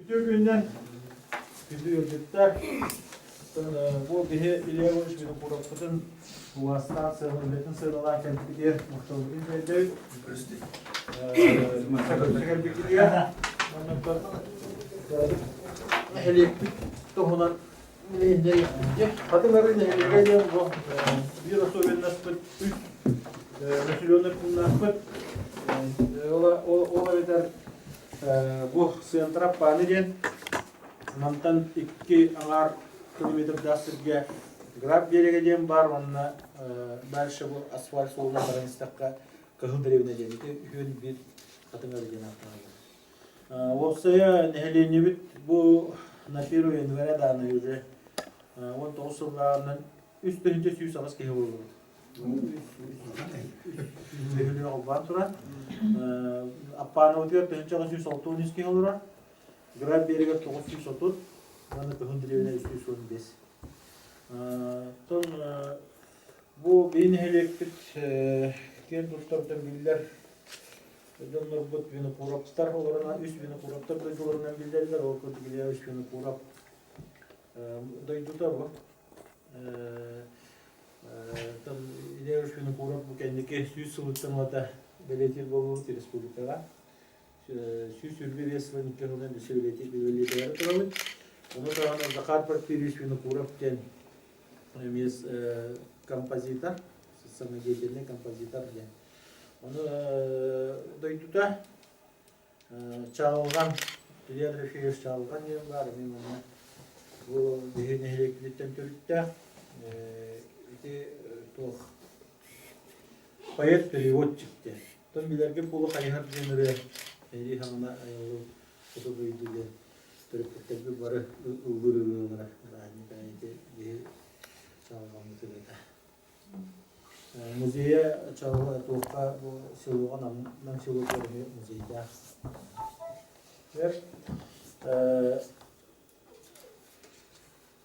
Үтүө күнүнэн күндү ыалдьыттар! Бу биһи Илья Егорович Винокуровпытын убаастаан сыаналыырбытын сыаналаан кэлбитигэр махталбытын тиэрдэбит. Көрсө кэлбиккитигэр оннуттан нэһилиэкпит туһунан Хатыҥ Арыы нэһилиэгэ диэн бу биир особенностпыт үс населенный пуннаахпыт. Ол эбэтэр бу Сыантра Пааны диэн мантан 2 аҥаар километрдаах сиргэ Граб биэрэгэ диэн баар уонна дальше бу асфальт суолунан баран истэххэ Кыһыл дэриэбинэ диэн ити үһүөн биир Хатыҥ Арыы диэн ааттаналлар. Уопсайа нэһилиэнньэбит бу на первое января даҕаны уже 19 сыллааҕынан 3108 киһи буолбут. Үһүнү холбоон туран. Аппааныбытыгар 1863 киһи олорор. Град биэригэр 930 уонна Кыһын дэриэбинэ 315. Оттон бу биһи нэһилиэкпит киэн туттардан биллэр Дьоннорбут Винокуровтар олорон үс Винокуровтар дойдуларынан биллэллэр. Ол курдук Илья үс Винокуров дойдута бу. Илья Винокуров бу кэнники 100 сылыттан ылата бэлиэтиир буолбут республикаҕа. 125 сылын икки сылынан өссө бэлиэтиир бэлиэтээри турабыт. Ону таһынан Захар Порфирьевич Винокуров диэн эмиэ композитор, самодеятельный композитор диэн Ону дойдута Чаалҕан, Илья Дорофеевич Чаалҕан диэн баар, эмиэ манна бу биһи нэһилиэкпититтэн төрүттээх. Ити туох поэт-переводчик диэн. Оттон билэргэ буолу хайыһар диэн ырыа эһиги хаҥана айыллыбыт хоту дойду диэн төрөппүттэрбит бары ыллыыр ырыалара бырааһынньык ити биһи чаалҕаммыт ырыата. Музейа туохха бу селоҕа Нам селотугар эмиэ музейдаах.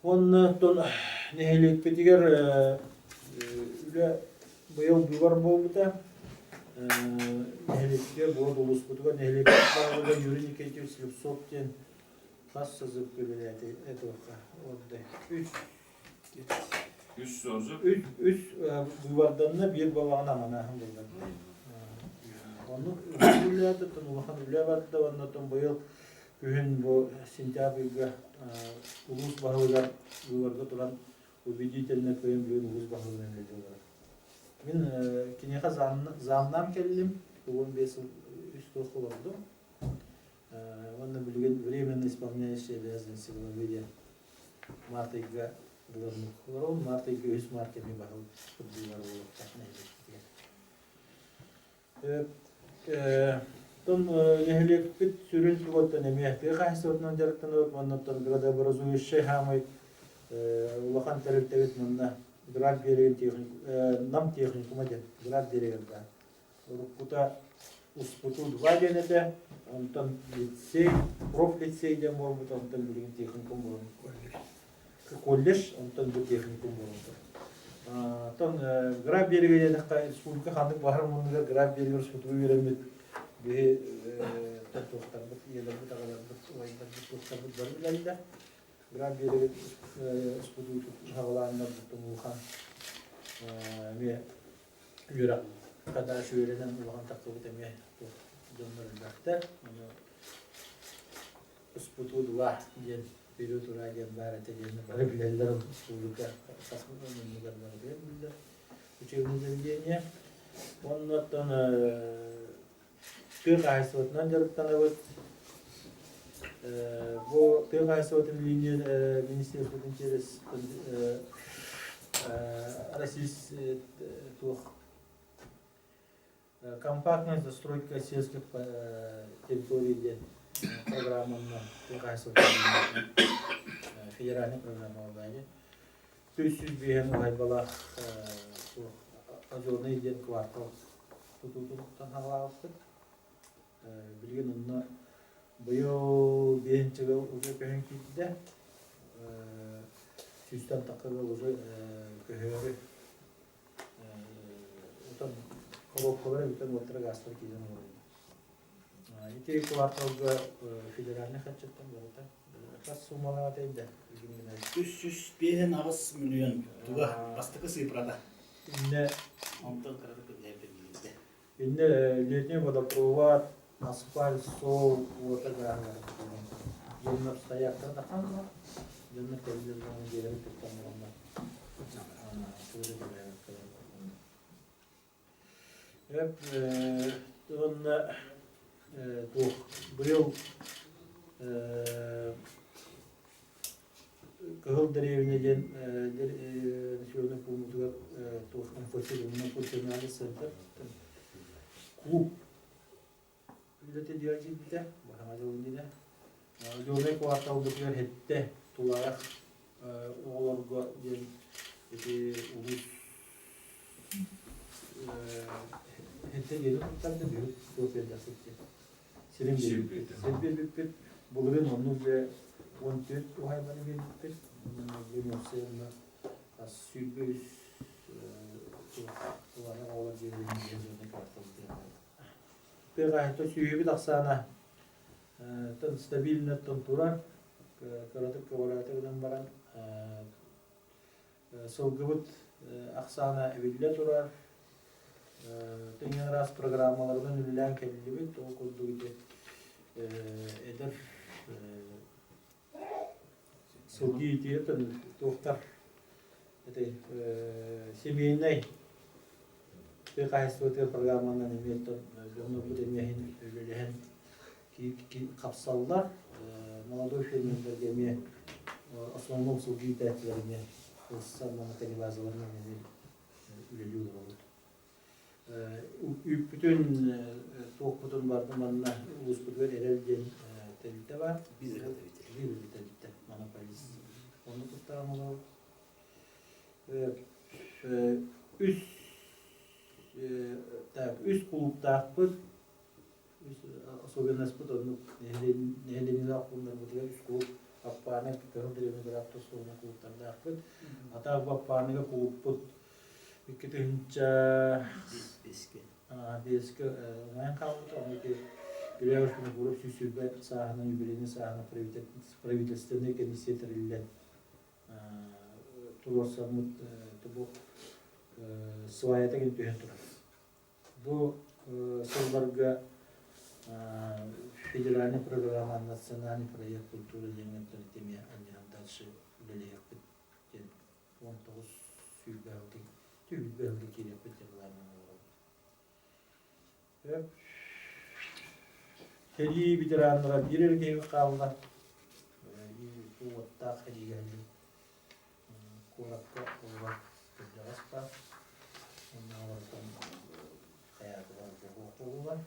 Уонна оттон нэһилиэкпитигэр үлэ быйыл быыбар буолбута. Нэһилиэкпитигэр буолар улууспутугар нэһилиэкпит баһылыга Юрий Никитич Слепцов диэн хас созыв үлэлээтэ туохха үс Үс созык. Үс, үс быыбарданна биир балаҕан аманааһын буллар. Оннук үлэлээтэ, оттон улахан үлэ барда, уонна оттон быйыл күһүн бу сентябрьга улуус баһылыгар быыбарга туран убедительно кыайан бүгүн улуус баһылыгынан үлэлии олорор. Мин киниэхэ замнаан кэллим, 15 сыл үс туох олордум. Уонна билигин временно исполняющий обязанности главы диэн Март ыйга ылыаммыт олоробун. Март ыйга үһүс март эмиэ баһыл кырдыылар буолуохтаах нэһилиэкпитигэр. Оттон нэһилиэкпит сүрүн тугуттан эмиэ тыа хаһаайыстыбатынан дьарыктанабыт уонна оттон градообразующай хаамай улахан тэрилтэбит манна Град биэригин Нам техникума диэн Град биэригэр баар. Уруккута Успуту 2 диэн этэ, онтон лицей, профлицей диэн буолбут, онтон билигин техникум буолан колледж, онтон бу техникум буолан турар. Оттон Граф биэригэ диэтэххэ, республика ханнык баһар муннугар Граф биэригэр успутугу үөрэммит биһи туохтарбыт, ийэлэрбит, аҕаларбыт, убайдарбыт, туохтарбыт бары билэллэр. Граф биэригэр успутуу хаҕалааннар улахан эмиэ үөрэх хадаас үөрэнэн улахан тахсыбыт эмиэ туох дьоннор элбэхтэр. Ону СПТУ 2 диэн вперед ура диэн баар этэ диэн бары билэллэр республика муннугар барытыгар биллэр учебное заведение. Уонна оттон тыа хаһаайыстыбатынан дьарыктанабыт. Бу тыа хаһаайыстыбатын линия министерствотын через Российский туох компактная застройка сельских территорий диэн программанан тыа хаһаайыстыбатын федеральный программа буолла 305 уһайбалаах туох Озерный диэн квартал тутуутуттан хаалаабыппыт. Билигин онно быйыл биэһинчи ыал уже көһөн киирдэ. Сүүстэн тахса ыал уже көһөөрү отон коробкалара бүтэн уоттара гаастара киирэн олороллор. Ити кварталга федеральнай хаччыттан барыта хас суммалаах этэй 358 миллион туга бастакы сыыпырата. Инне Онтон кыратык биллэрдэ. Инне летний водопровод, асфальт, суол, уота гааһылар дьоннор стояктара да хаалла. Дьоннор кэллэр дьиэлэрин туттан бараннар. Уонна туох быйыл Кыһыл дэриэбинэ диэн населенный пуунмутугар туох многофункциональный центр клуб үлэтэ диэн киирбитэ баһаҥа дьыл иннинэ. Зеленый кварталбытыгар һэттэ тулаайах оҕолорго диэн ити улуус һэттэ диэни туттарда бүгүн туох биэрдэхсит диэн. Сирин биэрбиппит. Сир биэрбиппит. Былырыын оннук дьэ 14 уһайбаны биэрбиппит. Бүгүн уопсайынан хас 23 тулаайах оҕолор дьиэлэрин зеленый кварталбытыгар Тыаҕаһыта сүөһүбүт ахсаана тон стабильно турар, кыратык көҕүрээтэ гынан баран сылгыбыт ахсаана эбиллэ турар. Тэҥҥэ араас программаларынан үлэлээн кэллибит. Ол курдук ити эдэр сылгы иитиитин туохтар этэй семейнай тыа хаһаайыстыбатыгар программанан эмиэ дьоннорбут эмиэ иһин үлэлэһэн хапсаллар. Молодой фермердэргэ эмиэ основном сылгы иитээччилэр эмиэ ылсан уонна конебазаларынан эмиэ үлэлии олоробут. Үүппүтүн туохпутун барытын манна улууспутугар Эрэл диэн тэрилтэ баар. Биир тэрилтэ монополист. Онно туттаран олоробут. Үс так үс кулууптаахпыт. Үс особенностьпыт оннук нэһилиэнньэлээх пууннарбытыгар үс кулууп Аппааны, Кыһыл дэриэбинэ быраап тус туһунан кулууптардаахпыт. Атаах Аппааныга кулууппут 2005-кэ умайан хаалбыта. Ону ити Илья Винокуров 120 сааһынан юбилейный сааһынан правительственнай комиссия тэриллэн туруорсаммыт бу сваята кин түһэн турар. Бу сылларга федеральный программа национальный проект культуры диэҥҥэ эмиэ анньыһан дальше үлэлиэхпит диэн 19 сүүрбэ түһүлгэ ыһылга киириэхпит диэн былаанынан олоробут. Сэрии ветераннара биир эрэ киһи хаалла. Уоттаах сэриигэ куоракка олорор кырдьаҕас баар. Оннооҕортон хайаатылар буолуох буоллулар.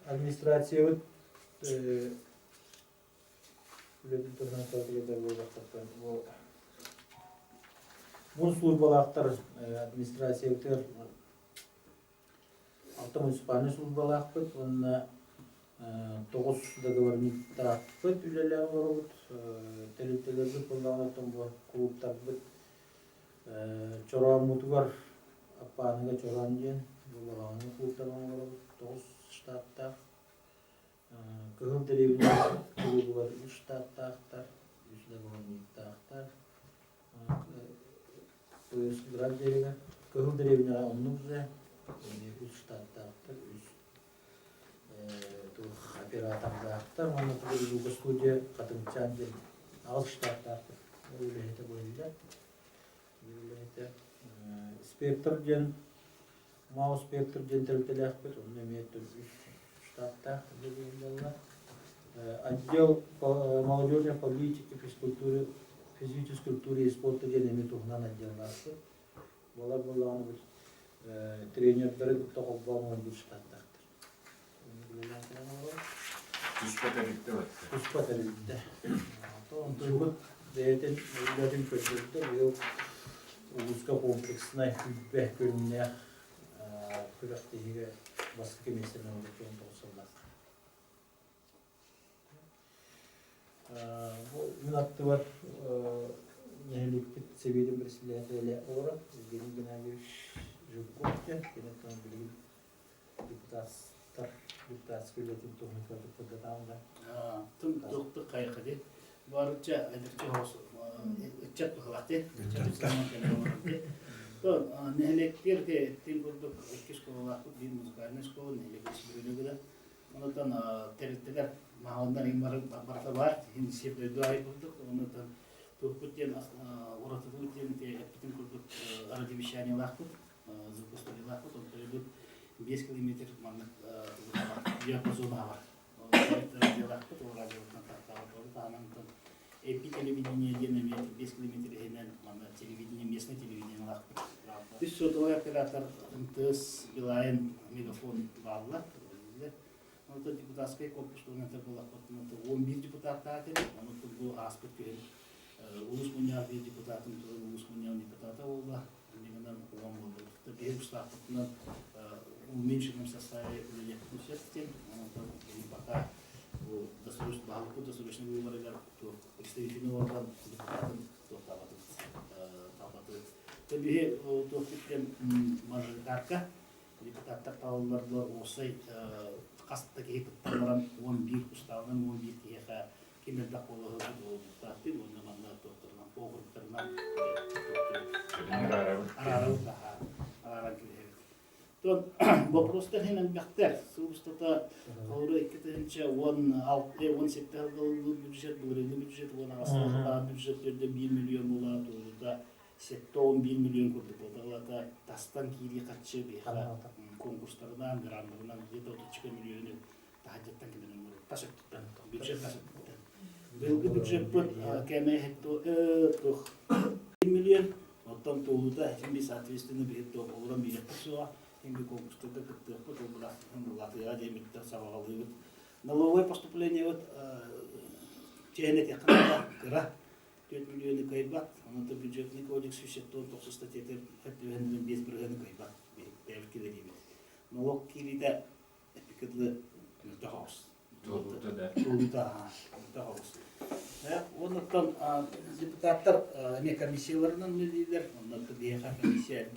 Администрациябыт Үлэтин туһунан кыратык буоллахтартан бу бу службалаахтар администрациябытыгар алта муниципальнай службалаахпыт уонна тоҕус договорниктаахпыт үлэлээн олоробут. Тэрилтэлэрбит буоллаҕына оттон бу кулууптарбыт Чорооммутугар Аппааныга Чороон диэн бу балаҕаҥҥа кулууптарынан олоробут тоҕус штаттаах. Кыһыл дэриэбинэ кулуубугар үс штаттаахтар, үс договорниктаахтар. То есть Град дэриэбинэ Кыһыл дэриэбинэҕэ оннук же эмиэ үс штаттаахтар, үс туох оператордаахтар уонна звука студия Хатыҥчаан диэн аҕыс штаттаахтар. Ол үлэһитэ бу иһиллэр. Үлэһитэ Спектр диэн Мау Спектр диэн тэрилтэлээхпит, онно эмиэ үс штаттаах үлэлииллэр. Отдел молодежной политики, физкультуры, физической культуры и спорта диэн эмиэ туһунан отделлаахпыт. Балар буоллаҕына бу тренердары кытта холбоон оҥорбут штаттаахтар. Туспа тэрилтэ барда. Туспа тэрилтэ. Онтуйбут бэйэтин үлэтин көрдөрдө. Быйыл улууска комплекснай күүрбэ көрүҥнээх күрэхтэһиигэ бастакы миэстэни ылбыт 19 сыллаахха. Бу мин аттыбар нэһилиэкпит сэбиэтин председателэ олорор Евгений Геннадьевич Жирков диэн. Кини билигин Депутаттар депутатскай үлэтин туһунан кыратык сырдатаҕын да. Тым туохтук хайаха ди. Барыча эдэрчи хос ыччат быһылаах ди. Ыччат кэлэн То нэһилиэктэр тин курдук икки школалаахпыт, биир музыкальнай школа, нэһилиэк үс бөлүгүлэ. Онотон тэрилтэлэр маҕаннар барыта баар, иһин сир дойду аайы курдук. Онотон туохпут диэн уратыбыт диэн эппитин курдук радиовещаниелаахпыт, звукостудиялаахпыт. Онтон 5 километр маннык диапазон бар. Радиолаахпыт, ол радиоттан тахтаабыт таһынан эпи телевидение диэн эмиэ 5 километр иһинэн манна телевидение, местное телевидениелаахпыт. Үс сотовой оператор МТС, Билайн, Мегафон бааллар. Онтон депутатскай корпус туһунан буоллахпытына 11 депутаттаах этим. Онон бу ааспыт күһүн улуус мунньаҕа биир депутатын туран улуус мунньаҕын депутата буолла. Иннигинэн уон буоллубут. Биһиги устаахпытынан уменьшенном составе үлэлиэхпитин сөп диэн. Онтон пока бу баһылыкпыт досрочно быыбарыгар представительный орган депутатын туохтаабатыбыт, талбатыбыт. Биһи туохпут диэн мажоритарка депутаттар талылларга уопсай хас да киһи кыттан баран 11 устаабынан 11 киһиэхэ ким элбэх буолуоһу буолуохтаахтын уонна манна туохтарынан округтарынан араарабыт арааран киирэбит. Тон боппуруостар иһин элбэхтэр. Сыл устата холобура 2016 17 сылга бюджет, былырыыҥҥы бюджет, 18 сыллааҕы бюджет төрдө 1 миллион буолла, туолуута 71 миллион курдук буолла. Тастан киирии харчы биһиэхэ конкурстарынан, граннарынан где-то 34 миллиону таһырдьаттан кэлэн оҥорор. Тас өттүттэн, бюджет тас өттүттэн. Быйылгы бюджеппыт кээмэйэ туох 1 миллион, оттон туолуута син би соответственно биһиги туох олорон биэриэхпит суоҕа, син би конкурстарга кыттыахпыт, ол былаатыйаҕа диэммиттэн сабаҕалыыбыт. Налоговое поступлениебыт чиэһин этиэххэ наада, кыра. 4 миллиону кыайбат, онон бюджетный кодекс 179 статьята 5 бырыһыаны кыайбат, бэйэбит киллэриибит. Налог киириитэ эппиккэ дылы мөлтөх оҕус. Туолуута да. Туолуута, мөлтөх оҕус. Оннуттан депутаттар эмиэ комиссияларынан үлэлииллэр. Онно биһиэхэ комиссия,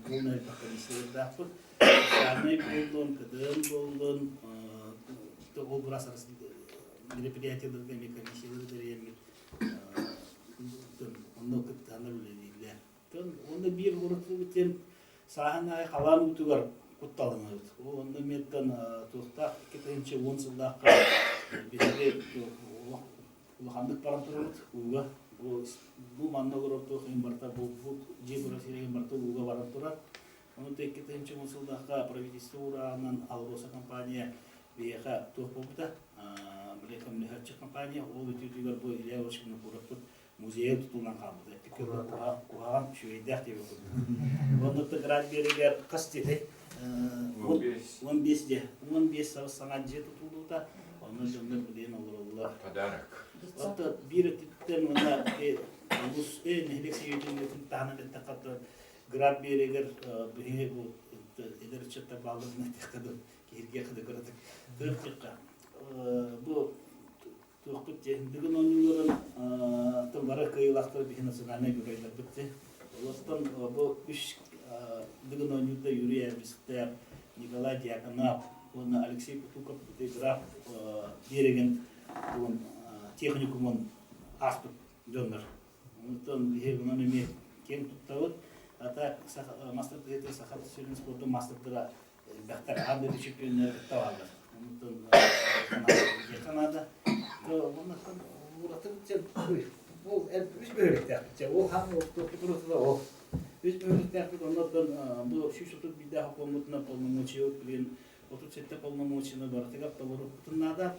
полный элбэх комиссиялардаахпыт. Социальнай буоллун, КДН буоллун, ол быраас мероприятиеларга эмиэ комиссиялары тэрийэммит онно кыттыһаннар үлэлииллэр. Онно биир урутуубут диэн сааһын аайы халаан уутугар кутталанабыт. Ол онно эмиэттэн туохтаах 2010 сыллаахха биһиги улаханнык баран турабыт ууга. Бу, бу манна олорор туох иһин барыта бу, бу дьиэ турар сиригин барыта ууга баран турар. Ону 2010 сыллаахха правительство урааһынан АЛРОСА компания биһиэхэ туох буолбута, били көмөлөһөөччү компания ол үтүөтүгэр бу Илья Иванович куораппыт музейа тутуллан хаалбыта. Куһаҕан үчүгэйдээх диэбит курдук. Оннук Град биэригэр хас дьиэтэй? 15 дьиэ. 15 сабыс саҥа дьиэ тутуллубута. Онно дьоннор билигин олороллор. Подарок. Оттон биир өттүттэн уонна улус нэһилиэк сэбиэтин таһынан эттэххэ Град биэригэр биһиги бу эдэр ыччаттар баалларын этиэххэ да киһиргиэххэ да кыратык тыах бу туохпут диэн Дыгын оонньууларын тыл бары кыайыылаахтара биһи национальнай геройдарбыт дии. Олортон бу үс Дыгын оонньуута Юрий Эбистээх, Николай Дьяконов уонна Алексей Кутуков ити граф биэрэгин тугун техникумун ааспыт дьоннор. Онтон биһи онон эмиэ киэҥ туттабыт. Ата мастер тыһыты саха сирин спордун мастердара элбэхтэр аан дойду чемпионнара кытта бааллар. Онтон диэххэ наада. Оннуттан ураты ол үс бөһүөлэктээхпит. Ол хаан туохпут ол үс бөһүөлэктээхпит. Оннуттан бу 131 хокуоммутунан полномочия билигин 37 полномочияны барытыгар толорукпутун наада.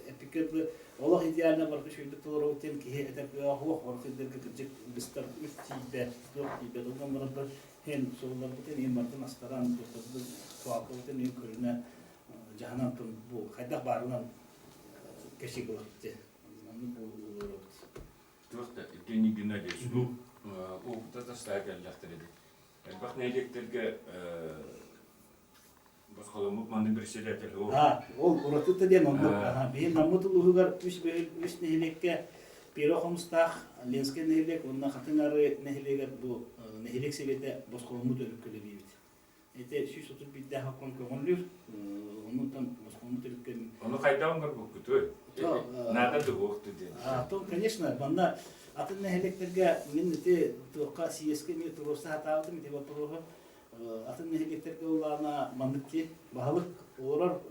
Эппиккэ олох идеально барыта үчүгэйдик толоробут диэн киһи этэр кыаҕа суох. Барыта кырдьык быстар үс тиийбэт, туох тиийбэт. Онон баран Һин суолларбытын иһин барытын астаран, туохтарбытын, свалкабытын иһин көрүнэ дьаһанан бу хайдах баарынан кэсик буолар Маннык буолуоробут. Туох да Евгений Геннадьевич бу опыта тастаа кэллэхтэр эбит. Элбэх нэһилиэктэргэ босхоломмут маннык председатель ол. Ол уратыта диэн оннук. Биһи Наммыт улууһугар үс үс нэһилиэккэ Первый Хомустаах, Ленскэй нэһилиэк уонна Хатыҥ Арыы нэһилиэгэр бу нэһилиэк сэбиэтэ босхоломмут өлүккэ үлэлиибит. Ити 131-дээх сокуон көҥүллүүр. Оннуттан босхону төрүккэ Ону хайдах оҥорбуккутуй? Наада дуһуохту диэн. А, то, конечно, манна атын нэһилиэктэргэ мин ити туохха съезкэ эмиэ туруорса сатаабытым ити боппуруоһу. Атын нэһилиэктэргэ улаана маннык ди баһылык олорор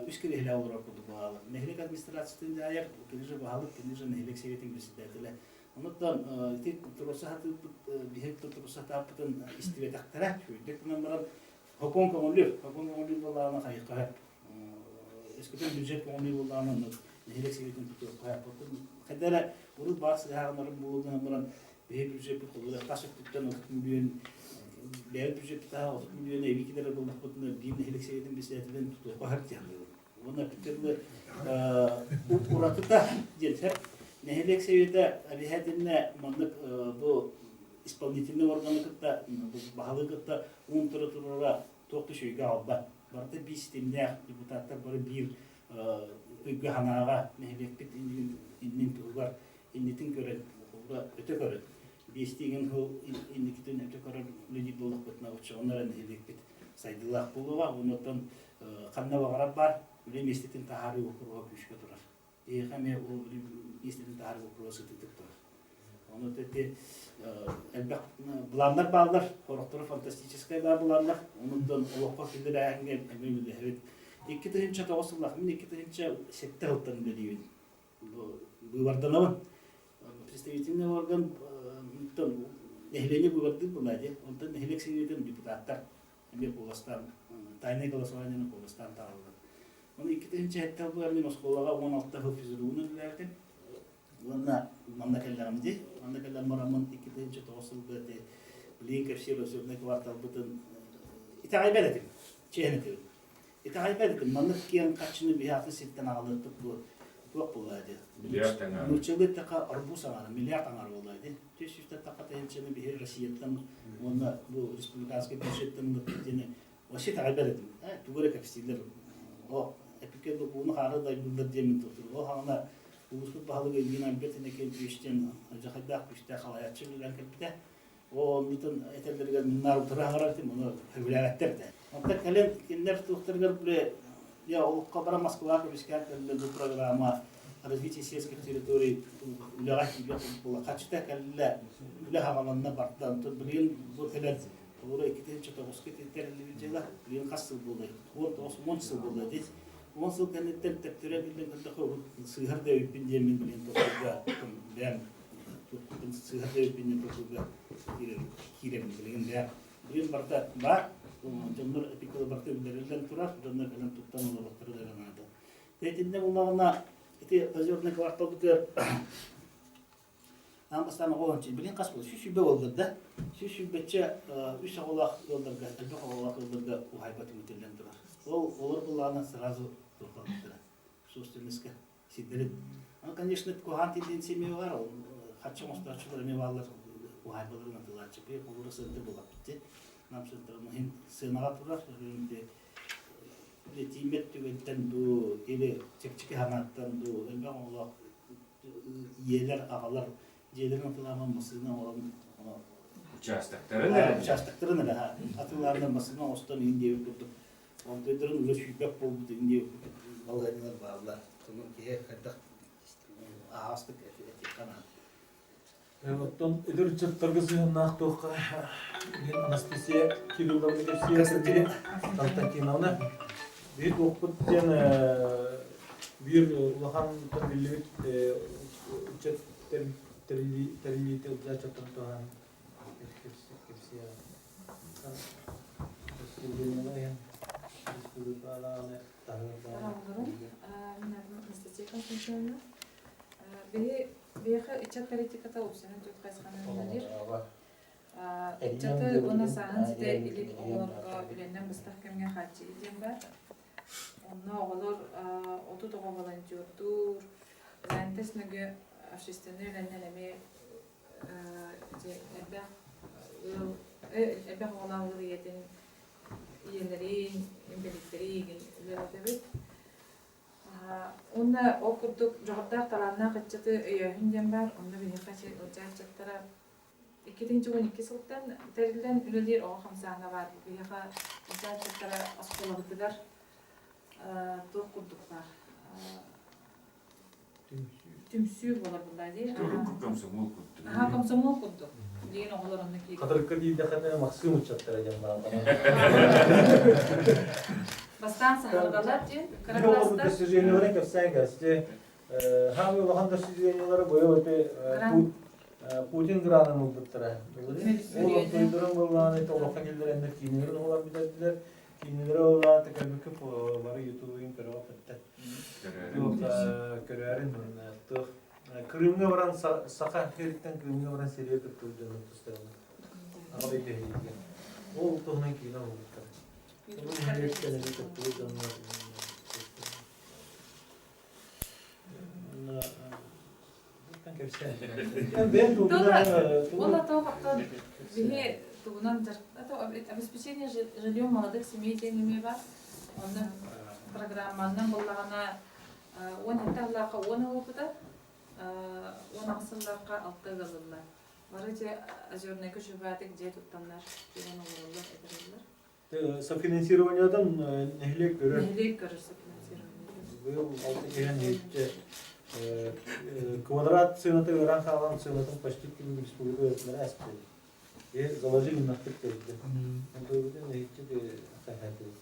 үс кириэһилэ олорор курдук баһылык. Нэһилиэк администрациятын дьаһайар, кини же баһылык, кини же нэһилиэк советын председателэ. Онуттан ити туруорса сатыырбыт, биһиги туруорса сатааппытын истибэтэхтэрэ. Үчүгэйдик гынан баран сокуон көҥүллүүр. Сокуон көҥүллүүр буоллаҕына хайыахха сөп. Өскөтүн бюджет көҥүллүүр буоллаҕына оннук нэһилиэк сэбиэтин тутуохха сөп. Хайда эрэ урут баар сыһааҕынарын буолуо гынан баран биһиги бюджеппит холобура тас өттүттэн 30 миллион бэйэбит бюджеппит таһа 30 миллион эбии киллэрэр буоллахпытына биир нэһилиэк сэбиэтин председателин тутуохха сөп диэн Уонна бүтүннүү уратыта диэн сөп. Нэһилиэк сэбиэтэ обязательно маннык бу исполнительный органы кытта баһылыгы кытта уун тура турара туох да үчүгэйгэ аҕалбат. Барыта биир ситимнээх депутаттар бары биир өйгө-санааҕа нэһилиэкпит иннин туһугар иннитин көрөн, өтө көрөн, биэстии сыл инникитин өтө көрөр үлэлиир буоллахпытына оччоҕуна эрэ нэһилиэкпит сайдыылаах буолуоҕа. Онуоттан ханна баҕарар баар үлэ миэстэтин таһаарыы боппуруоһа күүскэ турар. Биһиэхэ эмиэ ол үлэ миэстэтин таһаарыы боппуруоһа сытыытык турар. Ону ити элбэх былааннар бааллар, сорохторо фантастическай баар былааннар. Онуттан олоххо киллэрээһиҥҥэ эмиэ үлэлэһэбит. 2009 сыллаах, мин 2007 сылтан үлэлиибин. Быыбарданабын. Представительный орган нэһилиэнньэ быыбардыыр буолаа дии. Онтон нэһилиэк сэбиэтин депутаттар эмиэ куоластаан, тайное голосованиены куоластаан таҕаллар. Оны 2007 сылбыгар мин оскуолаҕа 16 сыл физругунан үлэлээбитим. Уонна манна кэллэҕим дии. Манна кэлэн бараммын 2009 сылга ити билигин кэпсиир учебнай кварталбытын итэҕэйбэт этим, чиэһин этибин. Итэҕэйбэт этим. Маннык киэҥ харчыны биһиэхэ сиртэн аҕалыахпыт дуо? Туох буолуо дии. Миллиард аҥаара. Нууччалыы эттэххэ арбуз аҥаара, миллиард аҥаара буолуо дии. 400 тахха тыһыынчаны биһи Россияттан уонна бу республиканскай бюджеттан ылыппыт диэни вообще итэҕэйбэт этим. Тугу эрэ кэпсииллэр. О, эпикэ ууну хаары дайбыыллар диэммин тутур. Ол хаҕана улууспут баһылыга Ильин Альберт Иннокентьевич диэн алдьархайдаах күүстээх халайааччы үлэлээн кэлбитэ. Ол оннутун этэллэригэр миннаар утары аҥарар этим, ону сөбүлээбэттэр этэ. Онтон кэлин кинилэр туохтарыгар бile я олоххо бара Москваҕа көмүскээн кэллэ бу программа развитие сельских территорий үлэҕэ киирбэт буолла. Хачыта кэллэ, үлэ хаҕаланна барда. Онтон билигин бу кэлэн холобура 2009-ка тэриллибит дьыала билигин хас сыл буолла? 19 сыл буолла дии. 10 сыл кэнниттэн төптөрө биллэн көрдөххө сыыһар да эбиппин диэммин билигин толкуйга бэйэм сыыһар да эбиппин диэн толкуйга киирэбин билигин бэйэм. Билигин барыта баар, дьоннор эпикалы барыта үллэриллэн турар, дьоннор кэлэн туттан олоруохтара да наада. Итиннэ буллаҕына ити озерный кварталбытыгар аан бастаан оҕо ончу билин хас буолла 120 буоллар да 120-чэ үс оҕолоох ыалларга элбэх оҕолоох ыалларга уһаайба түҥэтиллэн турар. Ол олор былаана сразу туохтаабыттара собственностька сирдэрин. Аны, конечно, куһаҕан тенденция эмиэ баар, ол харчы оҥостооччулар эмиэ бааллар, уһаайбаларын атыылааччы. Холобура сыанта булаппыт дии. Нам сыантарын сыанаҕа турар, тиийбэт түгэнтэн дуу, или чэпчэки санааттан дуу, элбэх оҕолоох ийэлэр, аҕалар дьиэлэрин атыылааман массыына оҥорон Участоктарын эрэ. Участоктарын эрэ атыылааннар массыына оҥостон иһин диэбит курдук онтуйдарын уже сүүрбэт буолбут иһин диэбит курдук балаһыанньалар бааллар. Сонун киһи хайдах аһаҕастык этиэххэ наада. Оттон эдэр ыччаттарга сыһыаннаах туохха Анастасия Кирилловна кэпсиир Константиновна биир туохпут диэн биир улахан биллибит ыччат тэриллиитэ ыччаттан туһаан кэпсиэ Анастасия Константиновна Биһи биһиэхэ ыччат политиката уопсайынан түөрт хайысханан үлэлиир. Ыччаты уонна сааһын ситэ илик оҕолорго үлэннэн быстах кэмҥэ хааччыйыы диэн баар. Онно оҕолор 30 оҕо волонтердуур, занятость нөҥүө общественнай үлэннэн эмиэ элбэх ыал элбэх оҕолоох ыал ийэтин ийэлэрин, инбэлииттэри үлэлэтэбит. Уонна ол курдук дьоҕурдаах талааннаах ыччаты өйөөһүн диэн баар, онно биһиэхэ ылдьаа ыччаттара. 2012 сылтан тэриллэн үлэлиир оҕо хамсааһына баар. Биһиэхэ учаастактара оскуолабытыгар туох курдук баар түмсүү буолар буолла дии. Урукку комсомол курдук. Аха, комсомол курдук. Билигин оҕолор онно киирэн. Хатырыкка тиийдэххинэ Максим ыччаттара диэн бааллар. Бастаан саһарҕалар диэн кыра класстар. Достижениеларын кэпсээн кэсти. Хаамый улахан достижениелары быйыл ити Путин гранын ылбыттара. Ол оттойдорун буоллаҕына олоххо киллэрэннэр киинэлэрин оҕолор бүтэрдилэр. Киинэлэри оллаан кэлбиккэ бары ютубугун көрөҕө пэттэ. Көрөөрүн туох Крымҥа баран саха сириттэн Крымҥа баран сиргэ кыттыбыт дьонун тустарынан. Аҕа дойду иһигэр. Ол туһунан киинэ оҥорбуттар. Ол нэһилиэктэн эмиэ кыттыбыт дьоннор Уонна туох оттон биһи тугунан обеспечение жильем молодых семей диэн эмиэ бар. Онно программанан буоллаҕына 17 сыллаахха 10 ылбыта, 18 сыллаахха 6 ылыллар. Бары дьэ Озернайга чөбөтүк дьиэ туттаннар киирэн олороллор, этэрэллэр. Софинансированиетын нэһилиэк көрөр. Нэһилиэк көрөр софинансированиетын. Быйыл алты киһи нэһилиэкчэ квадрат сыаната ыараан хаалан сыанатын почти республика өтүнэр эспит. И заложили нахтык көрдө. Онтон нэһилиэкчэ хайхайтыбыт.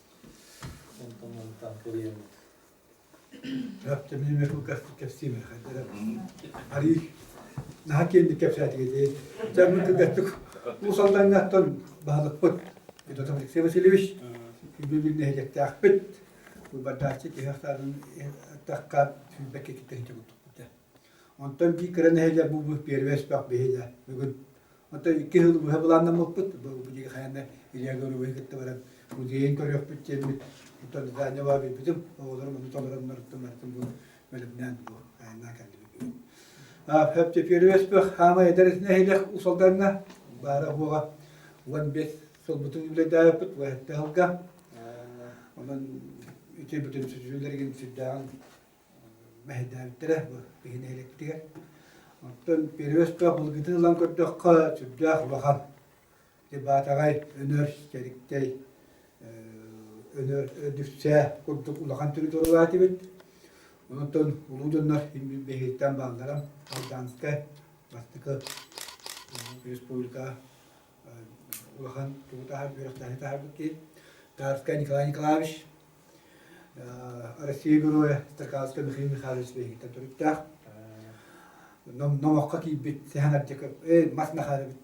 Онтон онтон көрүөммүт. Өптөмүнү кылгастык кэпсиим хайдара. Арий наһаа киэҥник кэпсээтигит. Дьэ кылгастык Уус Алдаҥҥаттан баһылыкпыт Федотов Алексей Васильевич күбүбүн нэһилиэктээхпит. Быыбардааччы киһи ахсаанын тахха сүүрбэккэ киттэринчэ курдукпут. Онтон биир кыра нэһилиэк бу первый өспөх биһиги бүгүн Оттон икки сыл быһа былааннаммыппыт. Бу диэки хайаан да Илья Гавриловиһы кытта баран музейын көрүөхпүт диэммит. Оттон задание биэрбитим. Оҕолорум ону толороннор барытын бу бэлэмнээн бу айаннаан кэллибит. Хөптөпүөрү хаамай эдэр нэһилиэк Усалдаҥҥа баара уоҕа 15 сылбытын үлэлээбиппит уһэтте сылга. Онон үтүө бүтүн сүдүлэригин сүрдээҕин мэһэйдээбиттэрэ бу биһи нэһилиэкпитигэр. Оттон Перевес-Бөх былыргытын ылан көрдөххө, сүрдээх улахан. Ити Баатаҕай, Өнөр, Чэриктэй, Өнөр, Дүпсээ курдук улахан территориялаах этибит. Онтон улуу дьоннор биһигиттэн бааллара. Алданскай, бастакы республика улахан тугу таһар, үөрэхтээһини таһарбыт киһи. Тарскай Николай Николаевич, Россия Геройа Строкаловскай Михаил Михайлович биһигиттэн төрүттээх. Номоххо киирбит Сэһэн Ардьаков, мас Михайлович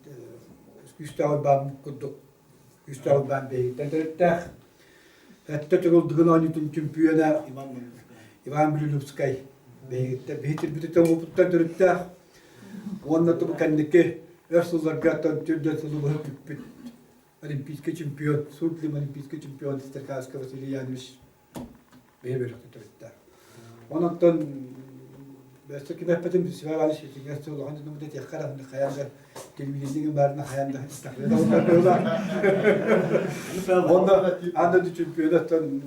күүстээх урбаан курдук күүстээх урбаан биһигиттэн төрүттээх. Өттө төгүл оонньуутун чөмпүйүөнэ Иван Брилюбскай биһигиттэн биһи тирбититтэн уопуттан төрүттээх. Уонна тубу кэнники өр сылларга түрдэн сылы быһа бүппүт олимпийский чемпион, Сурдлим олимпийский чемпион Стеркаска Василий Янович бэйэ бөлөхтө төрүттэ. Онон бэсте кимэппэтим Сибай Иванович итиҥҥэ улахан дьонум этиэххэ эрэ хайаан да телевидениеҥин баарына хайаан да Онно аан дойду чемпионаттан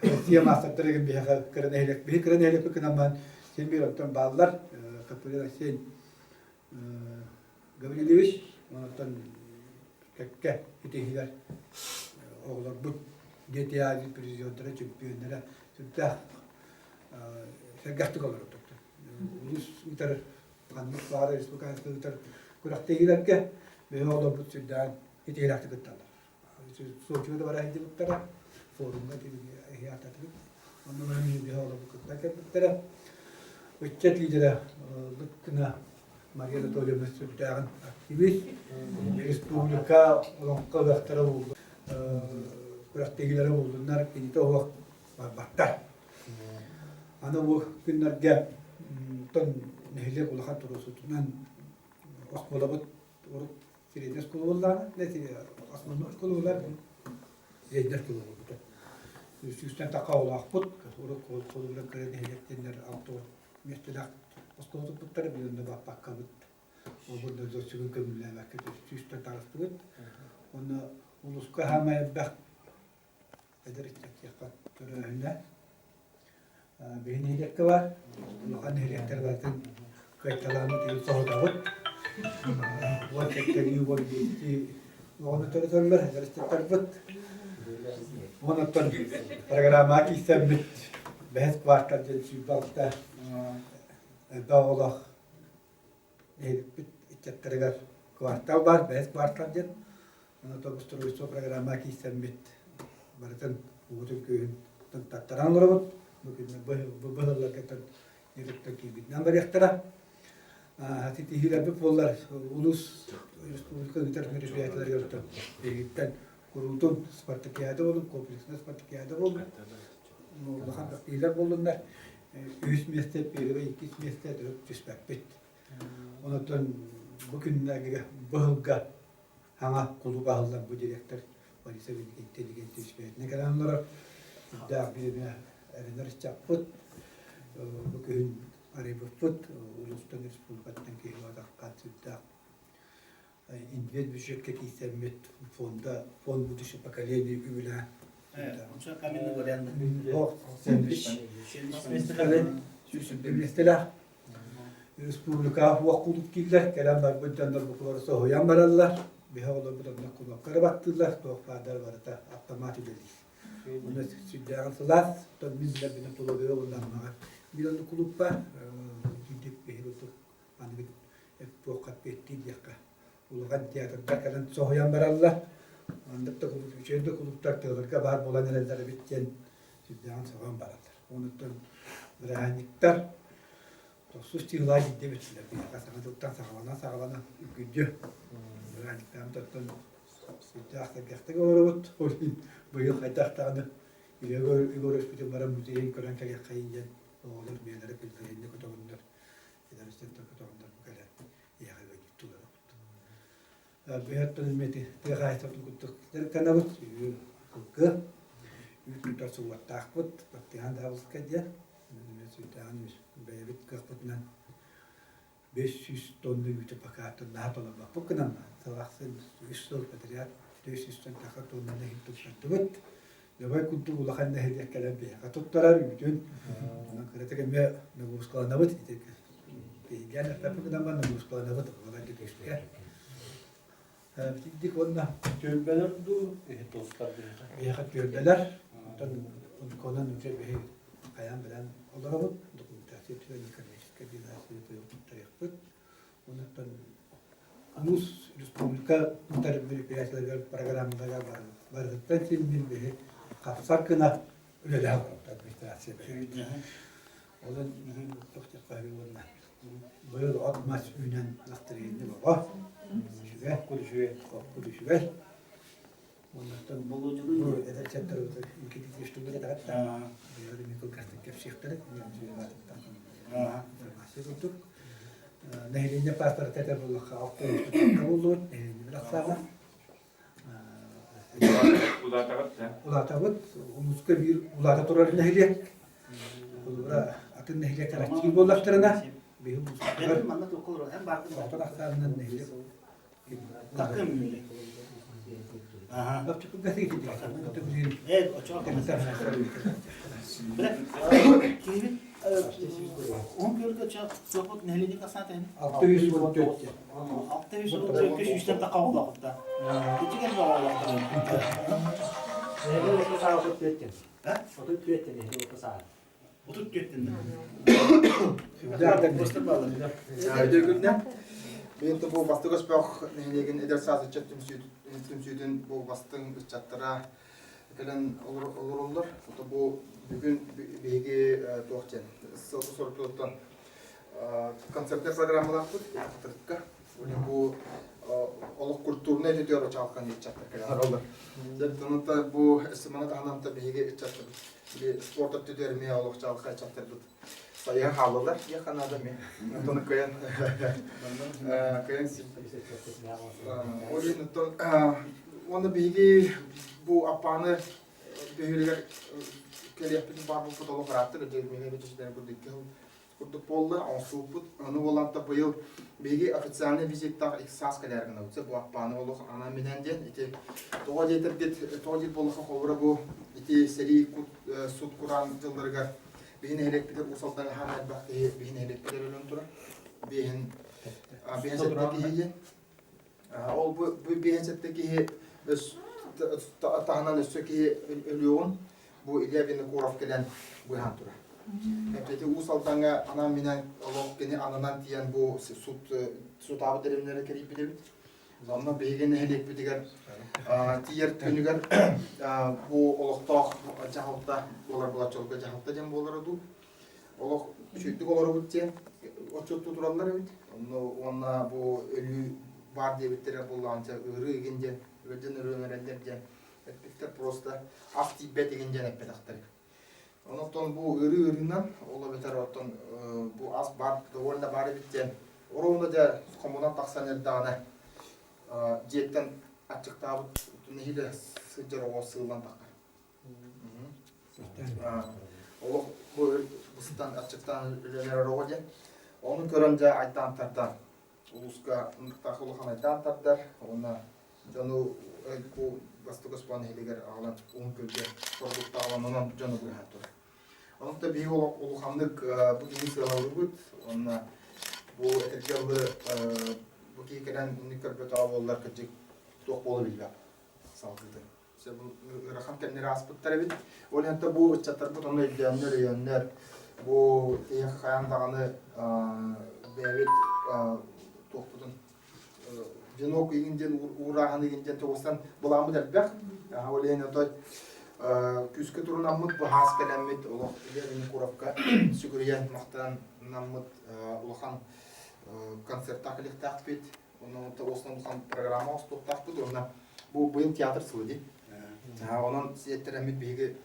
Россия маастардара биһиэхэ кыра нэһилиэк биһи кыра нэһилиэкпит гынан баран син биир оттон бааллар Каприн Арсений Гаврильевич онтон кэккэ итиһилэр оҕолорбут Дети Азии президенттара, чемпионнара сүрдээх сэргэхтик олорбуттар. Улуус ыытар ханнык баҕарар республиканскай ыытар күрэхтэһиилэргэ биһи оҕолорбут сүрдээх итиһилээхтик кытталлар. Сочига да бара сылдьыбыттара, форумҥа иһиататыбыт. Онно баран биһи оҕолорбут кытта кэлбиттэрэ. Ыччат лидера Лыткина Мария Анатольевна сүрдээҕин активист, республика олоҥхо ыһыахтара буолла, күрэхтэһиилэрэ буоллуннар, кинитэ оһох барбаттар. Аны бу күннэргэ тон нэһилиэк улахан туруусутунан оскуолабыт урут средняя школа буоллаҕына, основной школа буолар, средняя школа буолбута. Сүүстэн таха оҕолоохпут, урут холобура кыра нэһилиэктэннэр 60 миэстэлээх оскуола туппуттара, билигин да баппаккабыт. Ол да сүгүн көҥүллээбэккэ сүүстэн таҕыстыбыт. Онно улууска хаамай элбэх эдэр ыччат төрөөһүнэ биһи нэһилиэккэ бар, улахан нэһилиэктэр барытын кыайталааммыт соһутабыт. Уон сэттэлии, 15-тии оҕону төрөтөллөр, эдэрчиттэрбит. Онон программаҕа киирсэммит бэһис квартал диэн 26 элбэх оҕолоох Нэһиликпит ыччаттарыгар квартал баар, бэһис квартал диэн. Онон обустройство программаҕа киирсэммит барытын уутун-күөһүн таттаран олоробут. Бу күннэр бу быһылларга ньыгыттан киирбитинэн барыахтара. Ситиһиилэрбит буоллар улуус республика ыытар мероприятиеларыгар биһигиттэн куруутун спартакиада буолун, комплекснай спартакиада буолун, улахан кыттыылар буоллуннар. Үһүс миэстэ, первый, иккис миэстэ түспэппит. Онон бу күннэргэ быһылга хаҥа кулууп аһыллар бу директор Бориса Интеллигентьевич бэйэтинэ кэлэн олорор. Үрдээх бириэмэ эрэнэр ыччаппыт. Бу күһүн арыйбыппыт улуустан республикаттан киһи атахха сүрдээх инвест бюджетка киирсэммит фонда фонд будущего поколения үбүлээн Сэндвич. Республикаҕа уох кулуп кииллэр, кэлэн барбыт дьоннор букулары соһуйан бараллар. Биһи оҕолорбут онно кулуопка эрэ баттыыллар, туох баардар барыта автомат үлэлиир. Онно сүрдээҕин сылаас, оттон мин билэрбинэн Тулабыга уонна Аммаҕа биир оннук кулууп баар. Итинник биһи курдук аныгы туохха эппиэттиир диэххэ улахан театрдар кэлэн соһуйан бараллар. Маннык да кулууп, үчүгэй да кулууптар тыаларга баар буолан эрэллэр эбит диэн сүрдээҕин сөҕөн бараллар. Онуттан бырааһынньыктар тохсус чыылаа дьиндэ бүттүлэр. Биһиэхэ саҥа дьылтан саҕалана-саҕалана үргүлдьү. Бырааһынньыктаабыт оттон сүрдээх сэргэхтик олоробут. Ол иһин быйыл хайдах даҕаны Егор Егоровичпытын баран музейын көрөн кэлиэххэйин диэн оҕолор бэйэлэрэ предложение көтөҕөннөр эдэр ыччаттар көтөҕөннөр бу кэлэн эйиэхэ ыалдьыттыы олоробут. Бэйэттэн эмиэ тыа хаһаайыстыбатын курдук дьарыктанабыт. Сылгы, үүт тутар сыллартаахпыт, Баттыһан Даабыска диэн. Эмиэ сүрдээҕин бэйэбит кыахпытынан 500 тонна үүтү пока наһаа толорбоппут гынан сыл ахсын үс сыл подряд 400 тахса тоннаны иһин туттардыбыт. Дабай курдук улахан нэһилиэк кэлэн биһиэхэ туттарар үүтүн. Онон кыратык эмиэ нагрузкаланабыт. Биһигээн эппэппит гынан баран нагрузкаланабыт буолан түбүккэ. Итинник уонна Түөлбэлэр дуу, иһи тустар биһиэхэ. Биһиэхэ түөлбэлэр. Онтон онконон үчүгэй биһи хайаан билэн олоробут. Документация түһэн экономическай династия туттарыахпыт. Онтон улуус республика ыытар мероприятиеларыгар программаларыгар барытыттан син биһи хапсар гына үлэлэһэ олоробут администрация бэйэтэ. Онон туох диэххэ уонна быйыл от-мас үүнэн настроение бөҕө. Үчүгэй, Үчүгэй. Хоппут үчүгэй. Оннуттан бу эдэр чаттарыбыт инкититиштубут этэҕэттэ. Быйыл эмиэ кылгастык кэпсиэхтэрэ. Информация курдук. Нэһилиэнньэ паспорта этэр буоллахха 6 буоллубут. Нэһилиэнньэ билахсаана. Улаатаҕыт да? Улаатабыт. Улууска биир улаата турар нэһилиэк. Холобура, атын нэһилиэктэр аччыыр буоллахтарына, биһи улууспутугар оҕотон ахсаанынан нэһилиэк Уһун күөлгэ суохпут нэһилиэнньэ хасаата ини? 614 614 сүүстэн таха оҕолоохтор. Ити кэлбэ оҕолоохтор. Нэһилиэк оту саа 34-тен. 34-тен нэһилиэк оту саа. 34-тен. Өйдөгүннэ. Мен бу бастык өспөх нэһилиэгин эдэр саас ыччат түмсүүтүн бу бастыҥ ыччаттара кэлэн олороллор. Ото бу бүгүн биһиги туох диэн сыл соруккутуттан концертный программалаахпыт хатырыкка. Бу олох культурнай өтүтүөр очаалхан ыччаттар кэлэн олороллор. Дьэ, бу сымана таһынан биһиги ыччаттарбыт спорт өттүтүгэр эмиэ олох чаалхай ыччаттарбыт сайыһа хааллылар диэххэ наада эмиэ. Онтон кыайан кыайан ол иһин оттон уонна биһиги бу аппааны бөһүөлэгэр кэлиэхпитин баар буолбут олох ырааттык дьэ миэхэ бэчэчилэрин курдук икки сыл курдук буолла оҥостубуппут ону буолан быйыл биһиги официальный визиттаах икки саас кэлээр гынабыт бу аппааны олох анаан минээн диэн ити тоҕо диэтэргит тоҕо диир буоллахха холобура бу ити сэрии сут кураан дьылларыгар биһи нэһилиэкпитигэр Уус Алдаҥҥа хаан элбэх киһи биһи нэһилиэкпитигэр өлөн турар. Биэһин. 57 киһи диэн. Ол бу 57 киһи таһынан өссө киһи өлүөҕүн бу Илья Винокуров кэлэн быыһаан турар. Эппити Уус Алдаҥҥа анаан-минээн олох кини ананан тиийэн бу суд сутаабыт дэриэбинэлэри кэрийбит эбит. Онно биһиги нэһилиэкпитигэр тиийэр күнүгэр бу олохтоох дьаһалта буолар буолаччыларга дьаһалта диэн буолара дуу. Олох үчүгдүк олоробут диэн отчуоттуу тураллар эбит. Онно уонна бу өлүү баар диэбиттэрэ буоллаҕынча ыарыы игин диэн ыалдьан ырыан эрэллэр диэн эппиттэр просто ас тиийбэт игин диэн эппэтэхтэр. Онон бу ыарыы ыарыынан, ол эбэтэр оттон бу ас баар довольно баар эбит диэн оруобуна дьэ хомунан тахсан эрдэҕинэ дьиэттэн аччыктаабыт нэһиилэ сылдьар оҕо сыыллан таххар. Олох бу быстан аччыктаан үлэлэр оҕо диэн. Ону көрөн дьэ айдаан тардан улууска ынырыктаах улахан айдаан тардар уонна дьону бу бастакы Оспан нэһилиэгэр аҕалан Уһун Күөлгэ продукта аҕалан онон дьону быыһаан турар. Онон да биһиги улаханнык бу киһи сыаналыыбыт уонна бу этэргэ дылы бу киһи кэлэн инник көрбөтөҕө буоллар кырдьык туох буола биллибэт салгыытын. Ыарахан кэмнэри ааспыттар эбит. Ол иһин бу ыччаттарбыт онно өйдөөннөр, өйөөннөр бу киһиэхэ хайаан даҕаны бэйэбит туохпутун венок игин диэн уурааһын игин диэн тоҕустан былааммыт элбэх. Ол иһин отой күүскэ турунаммыт, бу хаас кэлэммит олох Илья Винокуровка сүгүрүйэн махтанаммыт улахан концертаах кэлиэхтээхпит. Онно основном улахан программа оҥостуохтаахпыт уонна бу быйыл театр сыла дии. Онон сиэттэрэммит биһиги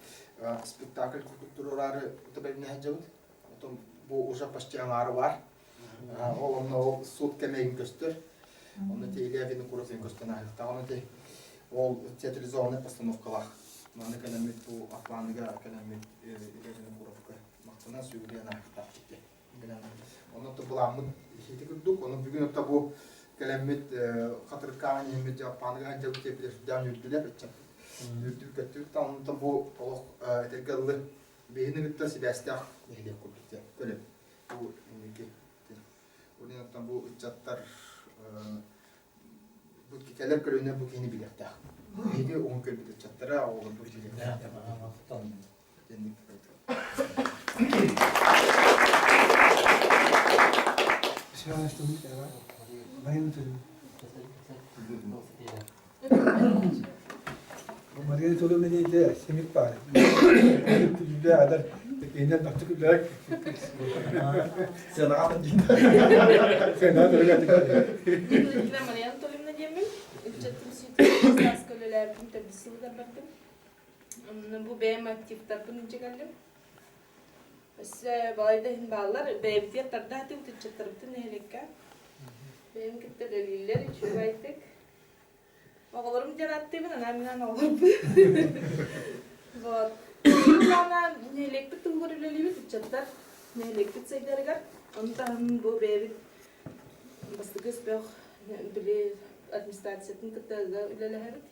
спектакль курдук туруораары бэлэмнэһэ сылдьабыт. Отон бу уже почти аҥаары баар. Ол онно ол суут кэмэйин көстөр. Онно те Илья Винокуров көстөн ааһыахтаах. Онно те ол театрализованный постановкалаах. Манна кэлэммит бу Атланыга кэлэммит Илья Винокуровка махтана сүгүрүйэн ааһыахтаах Онно то былааммыт ити курдук. Ону бүгүн отто бу кэлэммит хатырыккаан иһиммит Дьаппааныга сылдьабыт диэбит сүрдээх үөрдүлэр ыччат. Үөрдүбүт көттүбүт да онтон бу олох этэргэ дылы биһини кытта сибээстээх нэһилиэк курдук диэн көлөм. Бу инники Онон бу ыччаттар бу кэлэр көлүөнэ бу киһини билиэхтээх. Биһиги уһун көрбүт ыччаттара оҕолорбут билиэхтээх. Мария Анатольевна диэти семик баар. Күллэ адар текейнен бахты күллэрек. Сыанаҕа Сыанаҕа төрөгө Мария Анатольевна диэммин. Ыччаттым сүүтүн сааска үлэлээбитим төрдүс сылыгар бардым. Бу бэйэм активтарбын илдьэ кэллим. Өссө балайда иһин бааллар. Бэйэбитигэр тардаатыбыт ыччаттарбытын нэһилиэккэ. Бэйэм кытта үлэлииллэр үчүгэйдик. Оҕолорум диэн ааттыыбын, анаан-минээн оҕолорбун. Вот. Уонна нэһилиэкпит туһугар үлэлиибит ыччаттар нэһилиэкпит сайдарыгар. Ону таһынан бу бэйэбит бастакы өспөх били администрациятын кытта үлэлэһэбит.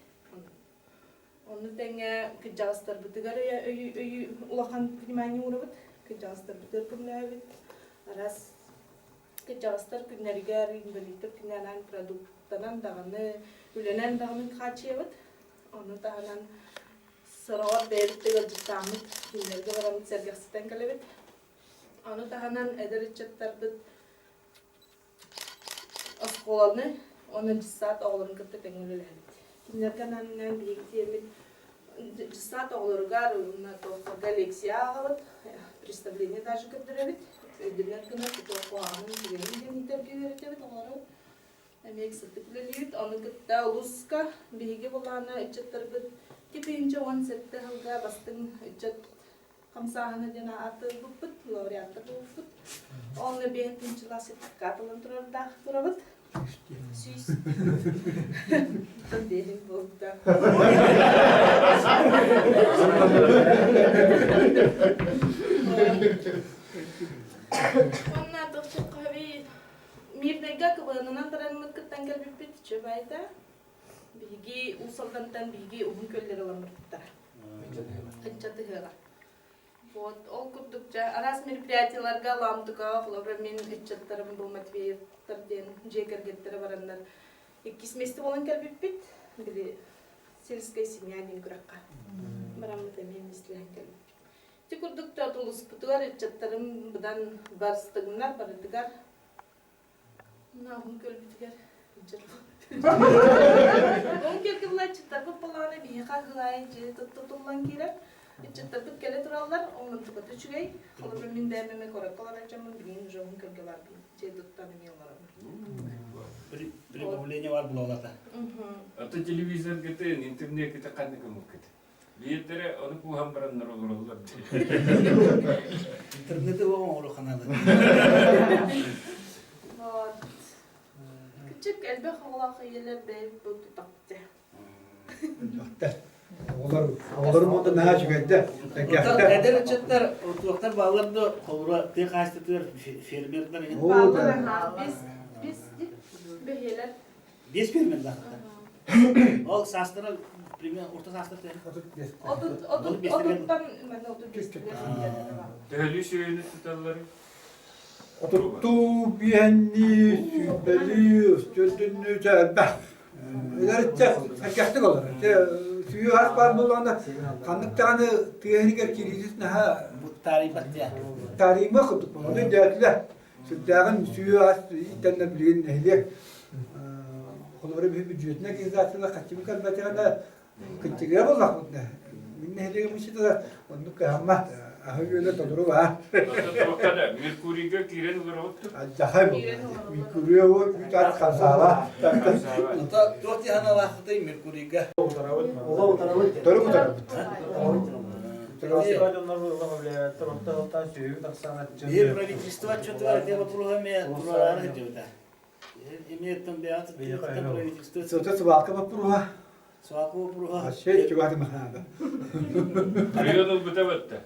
Ону тэҥэ кырдьаҕастарбытыгар өйүү улахан внимание уурабыт. Кырдьаҕастарбытыгар көмөлөһөбүт. Араас кырдьаҕастар күннэригэр, инвалидтар күннэринэн продуктанан даҕаны, үлэнэн даҕаны хааччыйабыт. Ону таһынан сороҕор бэйэбит да ыалдьыттааммыт кинилэргэ бараммыт сэргэхситэн кэлэбит. Ону таһынан эдэр ыччаттарбыт Оскуоланы уонна дьыссаат оҕолорун кытта тэҥҥэ үлэлэһэбит. Кинилэргэ анаан биһиги тиэммит дьыссаат оҕолоругар уонна туохтарга лекция ааҕабыт, представление даже көрдөрөбүт. Өйдөнөр гына туох куһаҕанын үчүгэйин диэн иитэргэ үөрэтэбит оҕолору. Эмиэ ыксаттык үлэлиибит. Ону кытта улууска биһиги былаана ыччаттарбыт 2017 сылга бастыҥ ыччат хамсааһына диэн ааттыырбыппыт, лауреаттар буолбуппут. Онно биэһин тыһыынчалаах сертификат ылан турардаах турабыт. 100. Биэһин буолбута. Онно тохчоххоби Мирнэйгэ КВН-нан бараммыт кыттан кэлбиппит үчүгэй Биһиги Уус Алдантан биһиги уһун күөллэр ылан барбыттара. Ыччат ыһыаҕа. Вот, ол курдук дьэ араас мероприятиеларга Ламтыкаҕа холобура мин ыччаттарым бу Матвеевтар диэн дьиэ кэргэттэрэ бараннар иккис миэстэ буолан кэлбиппит. Били сельская семья диэн күрэххэ бараммыт эмиэ миэстэлэһэн кэлбиппит. Ити курдук да тулуспутугар ыччаттарым быдан барыстыгыннар барытыгар Мына көлбүтүгэр Уһун көлгө ыччаттарбыт буоллаҕына биһиэхэ аһылаайын дьиэ тутуллан киирэр. Ыччаттарбыт кэлэ тураллар, оннуктуката үчүгэй. Холобур, мин бэйэм эмэ куоракка олорор дьоммун билигин уже уһун көлгө барбын. Дьиэ туттан эмиэ олоробун. Прибавление бар булалата. Ата телевизоргытын, интернеткытын ханнык ымыккыт? Биирдэрэ ону кууһан бараннар олороллор дии. Интернети оҥору ханады. Вот. Кычык элбэх оҕолоох ийэлэр бэйэбит бу тутахтя. Элбэхтэр. Оҕолор, оҕолорум онно наһаа үчүгэйдэр. Сэргэхтэр. Эдэр ыччаттар, туохтар бааллар да, холура тыа хаһаайыстыбатыгар фермердэр Бааллар аһаа. Бис, бис, бэһиэлэр. Биэс фермердаахтар. Ол саастара примерно орто саастар төһө? Отуттан манна 35 Төһөлүү сүөһүнү туталларый? Отуттуу, биэһэннии, сүүрбэлии, үстүөрдүннүү чэ элбэх. Эдэрчэ сэргэхтик олорор. Чэ сүүһү ас баар буоллаҕына ханнык даҕаны тыа иһигэр киириитин наһаа Таарыйбат диэ. таарыйма курдук буолар. Ону өйдөөтүлэр. Сүрдээҕин сүөһү ас ииттэннэ билигин нэһилиэк холобура биһи бүддьүөтүнэй организациялар хаччыбы кэлбэтэҕинэ кынчыгыа буоллахпытына мин нэһилиэгим иччитэ оннук кыһаммат аһы-үөлэ толору баар. Меркурийга киирэн олороҕут Алдьахай буолла. Меркурий үүт ас хамсаала. Туох дии санаалааххытый Меркурийга? Ола утарабыт. Төрүк утарабыт. Биир правительство отчетугар эти вопросы эмиэ туруораары сылдьыбыта. Эмиэ бэйэҕэ правительство Сыта свалка боппуруоһа. Свалка боппуруоһа. Вообще чугаты махаада. Район ылбыта бэтте.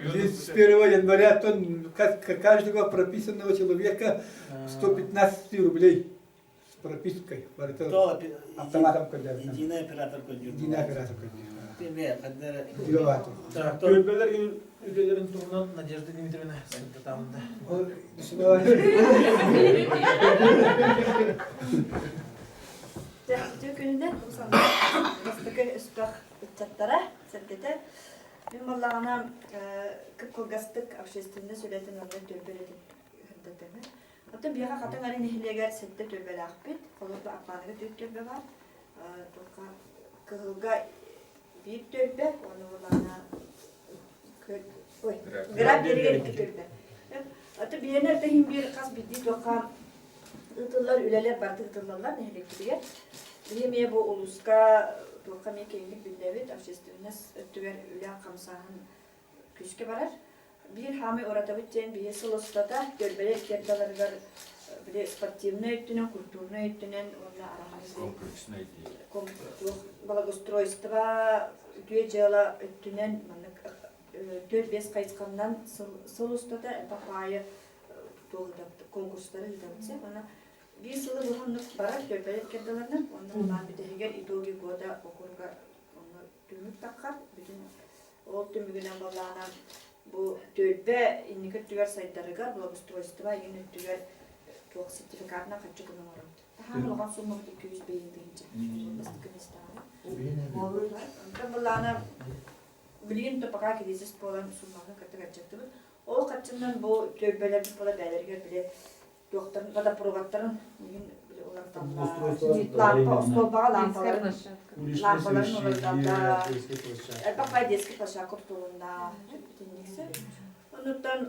Здесь с 1 января каждого прописанного человека 115 рублей с пропиской. Автоматом көрдөрөр. Единый оператор көрдүүр. Единый оператор көрдүүр. Теме хаддара. Түөлбэлэр үлэлэрин туһунан Надежда Дмитриевна сырдатаамда. Үтүө күнүнэн бастакы өстөөх ыччаттара сэргэтэ. Мин буоллаҕына кып-кылгастык общественность үлэтин уонна түөлбэ үлэтин сырдатыам. Оттон биһиэхэ Хатыҥ Арыы нэһилиэгэр сэттэ түөлбэлээхпит. Холобур, Аппааныга түөрт түөлбэ баар. Туохха Кыһылга биир түөлбэ, уонна буоллаҕына ой, Граб биэригэр икки түөлбэ. Оттон биһиэнэ эрдэ иһин биир хас биирдии туохха ыытыллар үлэлэр барыта ыытыллаллар нэһилиэкпитигэр. Биһи эмиэ бу улууска туохха эмиэ киэҥник биллэбит, общественность өттүгэр үлэ хамсааһын күүскэ барар. Биир хаамай уратабыт диэн биһи сыл устата түөлбэлэр иккэрдаларыгар били спортивнай өттүнэн, культурнай өттүнэн уонна араас Комплекснай благоустройство үтүө дьыала өттүнэн маннык түөрт-биэс хайысханнан сыл устата элбэх баайы туох конкурстары ыытабыт сөп. Аны биир сылы быһа оннук барар түөлбэлэр иккэрдаларынан уонна улаан бүтэһигэр итоги года округа онно түмүк таххар бүтүн Ол түмүгүнэн буоллаҕына, бу түөлбэ инники өттүгэр сайдарыгар, благоустройство иһин өттүгэр туох сертификатынан харчы көмө оҥоробут. Таһаан улахан суммабыт 205 тыһыынча. Бастакы миэстэҕэ. Онтон буоллаҕына, билигин то пока кризис буолан сумманы кытта каччаттыбыт. Ол харчынан бу түөлбэлэрбит буола бэйэлэригэр били туохтарын водопроводтарын иһин лампа остуолбаҕа лампаларын лампаларын уларыталлар элбэх бай детский площадка тутулунна итинниксе оннуттан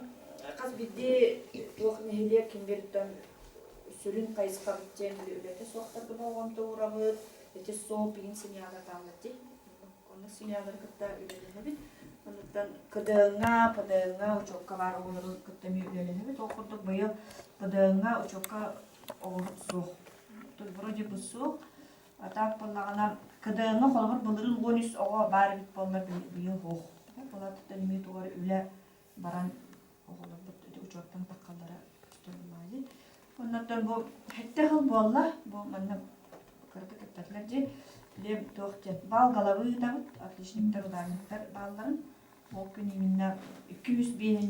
хас биирдии туох нэһилиэк кимбириттэн сүрүн хайысхабыт диэн үлэтэ суохтарга болҕомто уурабыт ити суол пиин семьялар бааллар дии Онно семьялары кытта үлэлэһэбит. Оннуттан КДН-ҥа, ПДН-ҥа учуокка баар оҕолору кытта эмиэ үлэлэһэбит. Ол курдук быйыл ПДН-ҥа учуокка оҕолор суох. Вроде бы суох. А так буоллаҕына КДН-ҥа холобур былырыын 13 оҕо баар эбит буолла быйыл суох. Булаттан эмиэ тугар үлэ баран оҕолорбут учуоттан таххаллара көстөр буоллаҕа Оннуттан бу сэттэ сыл буолла, бу манна кыратык эппэтилэр дии. Билиэм туох диэн баал головы ыытабыт, отличниктар, ударниктар баалларын. Ол күн именно 205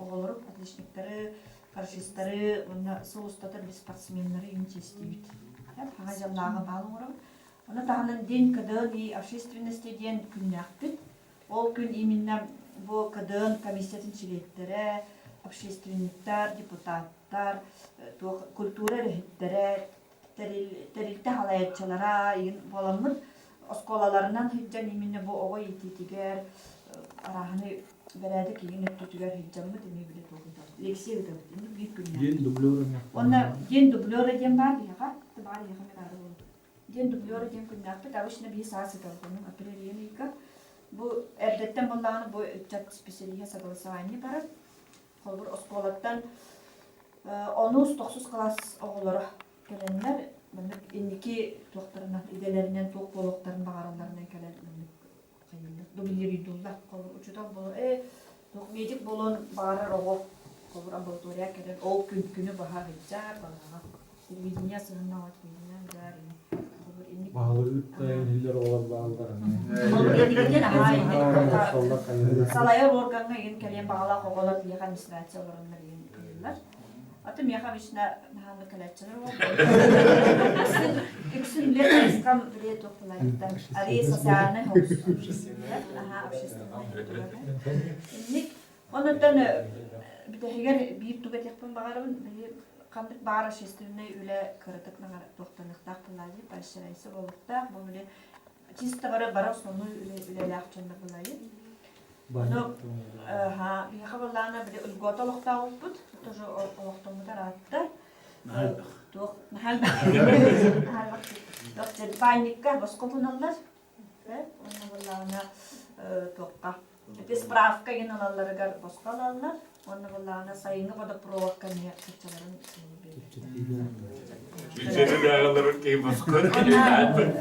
оҕолору, отличниктары, хорошистары уонна сыл устата били спортсменнары иҥин чиэстиибит. Хаҥа дьаллааҕы баал оҥоробут. Ону таһынан День КДН и общественности диэн күннээхпит. Ол күн именно бу КДН комиссиятын чилиэттэрэ, общественниктар, депутаттар, туох культура үлэһиттэрэ, тэрилтэ салайааччылара игин буоламмыт оскуолаларынан сылдьан именно бу оҕо иитиитигэр арааһыны бэрээдэк игин өттүтүгэр сылдьаммыт эмиэ били туох лекция ыытабыт инник биир күннээх. День дублера. Уонна день дублера диэн баар биһиэхэ баар биһиэхэ мен аары буолуо. День дублера диэн күннээхпит обычно биһи саас ыытабыт ону апрель иэн ыйга. Бу эрдэттэн буоллаҕына бу ыччат специалиһа согласование барар. Холобур, оскуолаттан онус, тохсус кылаас оҕолоро кэлэннэр маннык инники туохтарынан, идэлэринэн туох буолуохтарын баҕаралларынан кэлэн маннык хайыыллар, дублируйдууллар. Холобур, учуутал буолуо, ээ, туох медик буолуон баҕарар оҕо холобур амбулатория кэлэн ол күн күнү быһа сылдьар, балаҕа телевидение сыһыннаҕа телевидение сылдьар, Баһылыгыт иһиллэр оҕолор бааллар. Салайар органҥа игин кэлиэн баҕалаах оҕолор биһиэхэ администрация олороннор игин кыйыллар. Аты миэхэ обычно наһааннык кэлээччилэр Үксүн билет хайысхам билет туохталариттан ари социальный аха общественный Инник Онуттан бүтэһигэр биир тугу этиэхпин баҕарабын, били ханнык баар общественнай үлэ кыратык туохтаныахтаах буолаайы, поощряйся буолуохтаах, бу били чисто бары бары основной үлэлээх дьоннор буолаайы. Ну, ха, биһиэхэ буоллаҕына били льгота олохтообуппут, тоже олохтоммута ыраатта. Туох, наһаа элбэх. Туох, баанньыкка босхо буналлар. Уонна буоллаҕына туохха ити справка игин ылалларыгар босхо ылаллар. Уонна буоллаҕына сайыҥҥы водопроводка эмиэ сыччаларын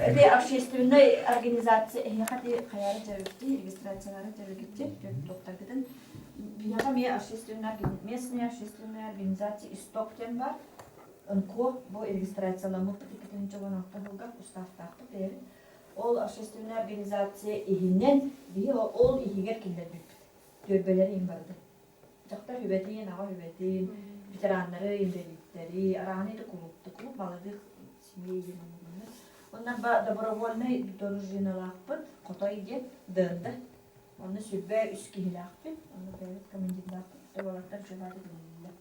Ити общественной организация эһиэхэ ти хайаары дьарыкти, регистрациялары дьарыкти, туохтаргытын биһиэхэ эмиэ общественная местная общественная организация исток диэн бар. НКО бу регистрацияламмыппыт 2016 сылга уставтаахпыт бэйэбит. Ол общественная организация иһинэн биһи ол иһигэр киллэрбиппит. Түөлбэлэри иһин барыта. Дьахтар сүбэтин, аҕа сүбэтин, ветераннары, инбэлииттэри, арааны это клуб, клуб молодых семей диэн оҥорбуннар. Онно ба добровольнай дружиналаахпыт, Хотой диэн ДНД. Онно сүбэ үс киһилээхпит, онно бэйэбит командирдаахпыт, уолаттар дьылааты билэллэр.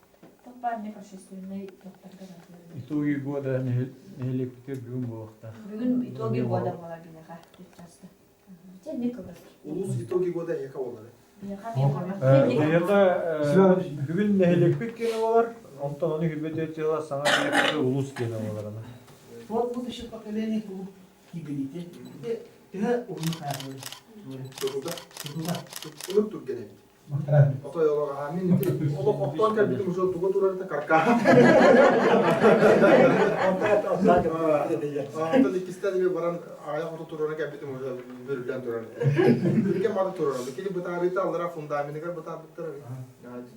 Итоги года нэһилиэкпитигэр бүгүн буолуохтаах. Бүгүн итоги года буолар биһиэхэ часто. Улуус итоги года эһиэхэ буолар. Биһиэхэ бүгүн нэһилиэкпит киэнэ буолар, онтон ону хүбэтэ тыла саҥа улуус киэнэ буолар. Вот будущее поколение клуб киберите. Төһө уһун хаалар? Тутута. Тутута. Турген эбит. Отой олох мин олох оттоон кэлбитим уже туга турарыта каркаа. Онтон иккистэн эми баран аҕыйах оту турара кэлбитим уже бүрүллэн турар. Билген мады турар. Кини бытаарыыта аллара фундаменыгар бытаарбыттар.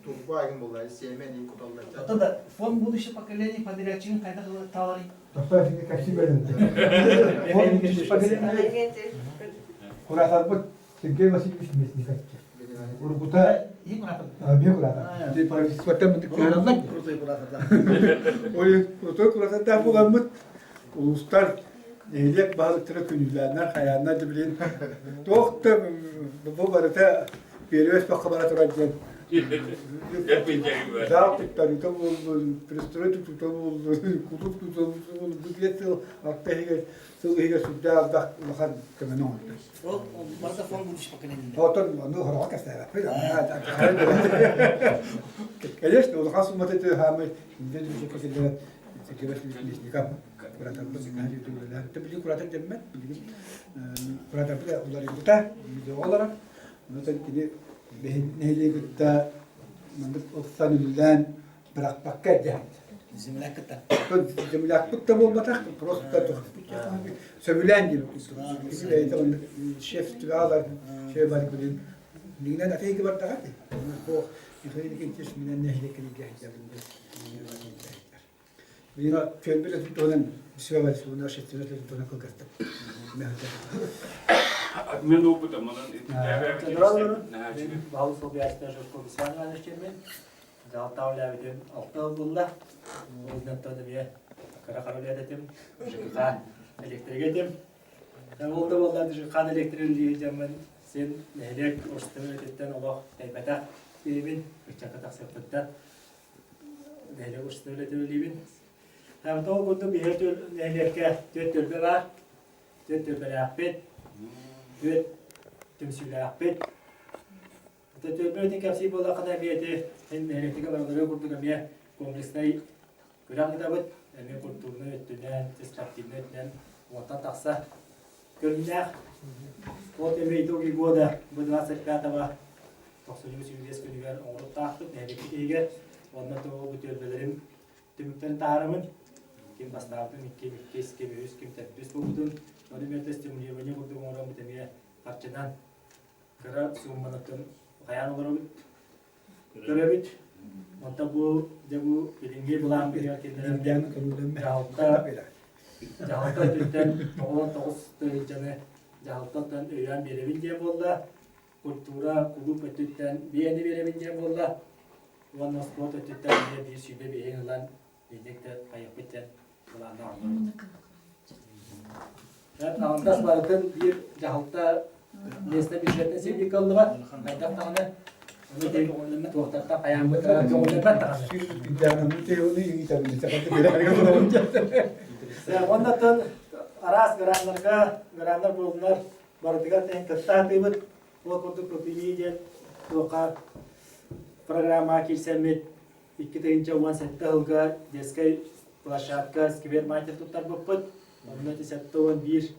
Турба айгын буолла, сиэмэ эниин куталлар. Оттон да фонд будущее поколение подрядчигин хайдах тааларый? Тохтоо кэпсии берин. Фонд будущее поколение кураторбыт Сергей Васильевич Мясников. Урукута Биэ куратор. Правительствоттан мындык кыһараллар. Крутой кураторда. Ой, крутой куратордаах буламмыт улуустар нэһилиэк баһылыктара күнүүлээннэр, хайааннар да билин туох да бу барыта первый бахха бара турар диэн Зал туттарыыта буоллун, пристрой тутуута буоллун, кулууп тутуута буоллун, бу биэс сыл алта иһигэр сыл иһигэр сүрдээх элбэх улахан көмөнү оҥордо. Ол барыта фонд будущего поколения. Оттон ону хороҕо кэпсээбэппит. Конечно, улахан суммата хаамай кураторбыт били куратор дэммэт билигин кураторбыт уларыйбыта видеоҕа олорор онтон кини нэһилиэгитта маннык ылсан үлэлээн бырахпакка эрдэһэт. Земляк кытта. Землякпыт да буолбатах, просто сөбүлээн диир. Кини бэйэтэ оннук шеф түбэҕэ шеф бар билин миҥнэн атыйгы бардаҕа дии. Суох, Михаил Никитич минэн нэһилиэккэ сылдьабын диэн. Билин чөлбүт өтүн туһунан сүбэ бар, суна шефтин өтүн туһунан кылгастык. Мен опытым, онон Баһылык солбуйааччыта Жирков Иван Иванович диэммин. Дьаһалтаҕа үлээбитим алта сыл буолла. Ол эмиэ кыра-хара үлэт этим. ЖКХ электригэ этим. Ол да буоллар ЖКХ электрик үлэлии дьаммын син нэһилиэк устун үлэтиттэн олох тэйбэтэх киһибин. Ыччакка тахсыахпыттан нэһилиэк устун үлэтин үлэлиибин. Ол курдук биһиги нэһилиэккэ түөрт түөлбэ баар. Түөрт түөлбэлээхпит, түөрт түмсүүлээхпит. Ото түөлбэ ити кэпсиир буоллаххына эмиэ ити син нэһилиэктигэ барыларыгар курдук эмиэ комплекснай күрэх ыытабыт. Эмиэ культурнай өттүнэн, спортивнай өттүнэн уонтан тахса көрүҥнээх. Вот эмиэ итоги года бу 25-го тохсунньу сүүрбэс күнүгэр оҥоруохтаахпыт нэһилиэкпит иһигэр. Онно тоҕо бу түөлбэлэрим түмүктэрин таһаарабын. Ким бастаабытын, ким иккис, ким үһүс, ким төрдүс буолбутун. Ону эмиэ стимулирование курдук оҥороммут эмиэ харчынан кыра суумманатын хайаан олоробут. Көрөбүт. Онтон бу дьэ бу билиҥҥи былаан быһыгар кинилэр дьаһалта дьаһалта өттүттэн 99 тыһыынчаны дьаһалтаттан өйөөн биэрэбин диэн буолла. Культура кулууп өттүттэн биэни биэрэбин диэн буолла. Уонна спорт өттүттэн эмиэ биир сүүрбэ биэһин ылан инник да хайыахпыт диэн былааннаах олоробут. Аҥардас барытын биир дьаһалта место бюджетнай сирдик кыллыбат. Хайдах даҕаны ону туохтартан хайааммыт көҕүллэрбэт даҕаны. Оннотон араас граннарга, граннар буоллунар барытыгар тэҥ кытта сатыыбыт. Ол курдук ППИ диэн туохха программаҕа киирсэммит 2017 сылга детскай площадка сквер матер туттарбыппыт. Онно ити 71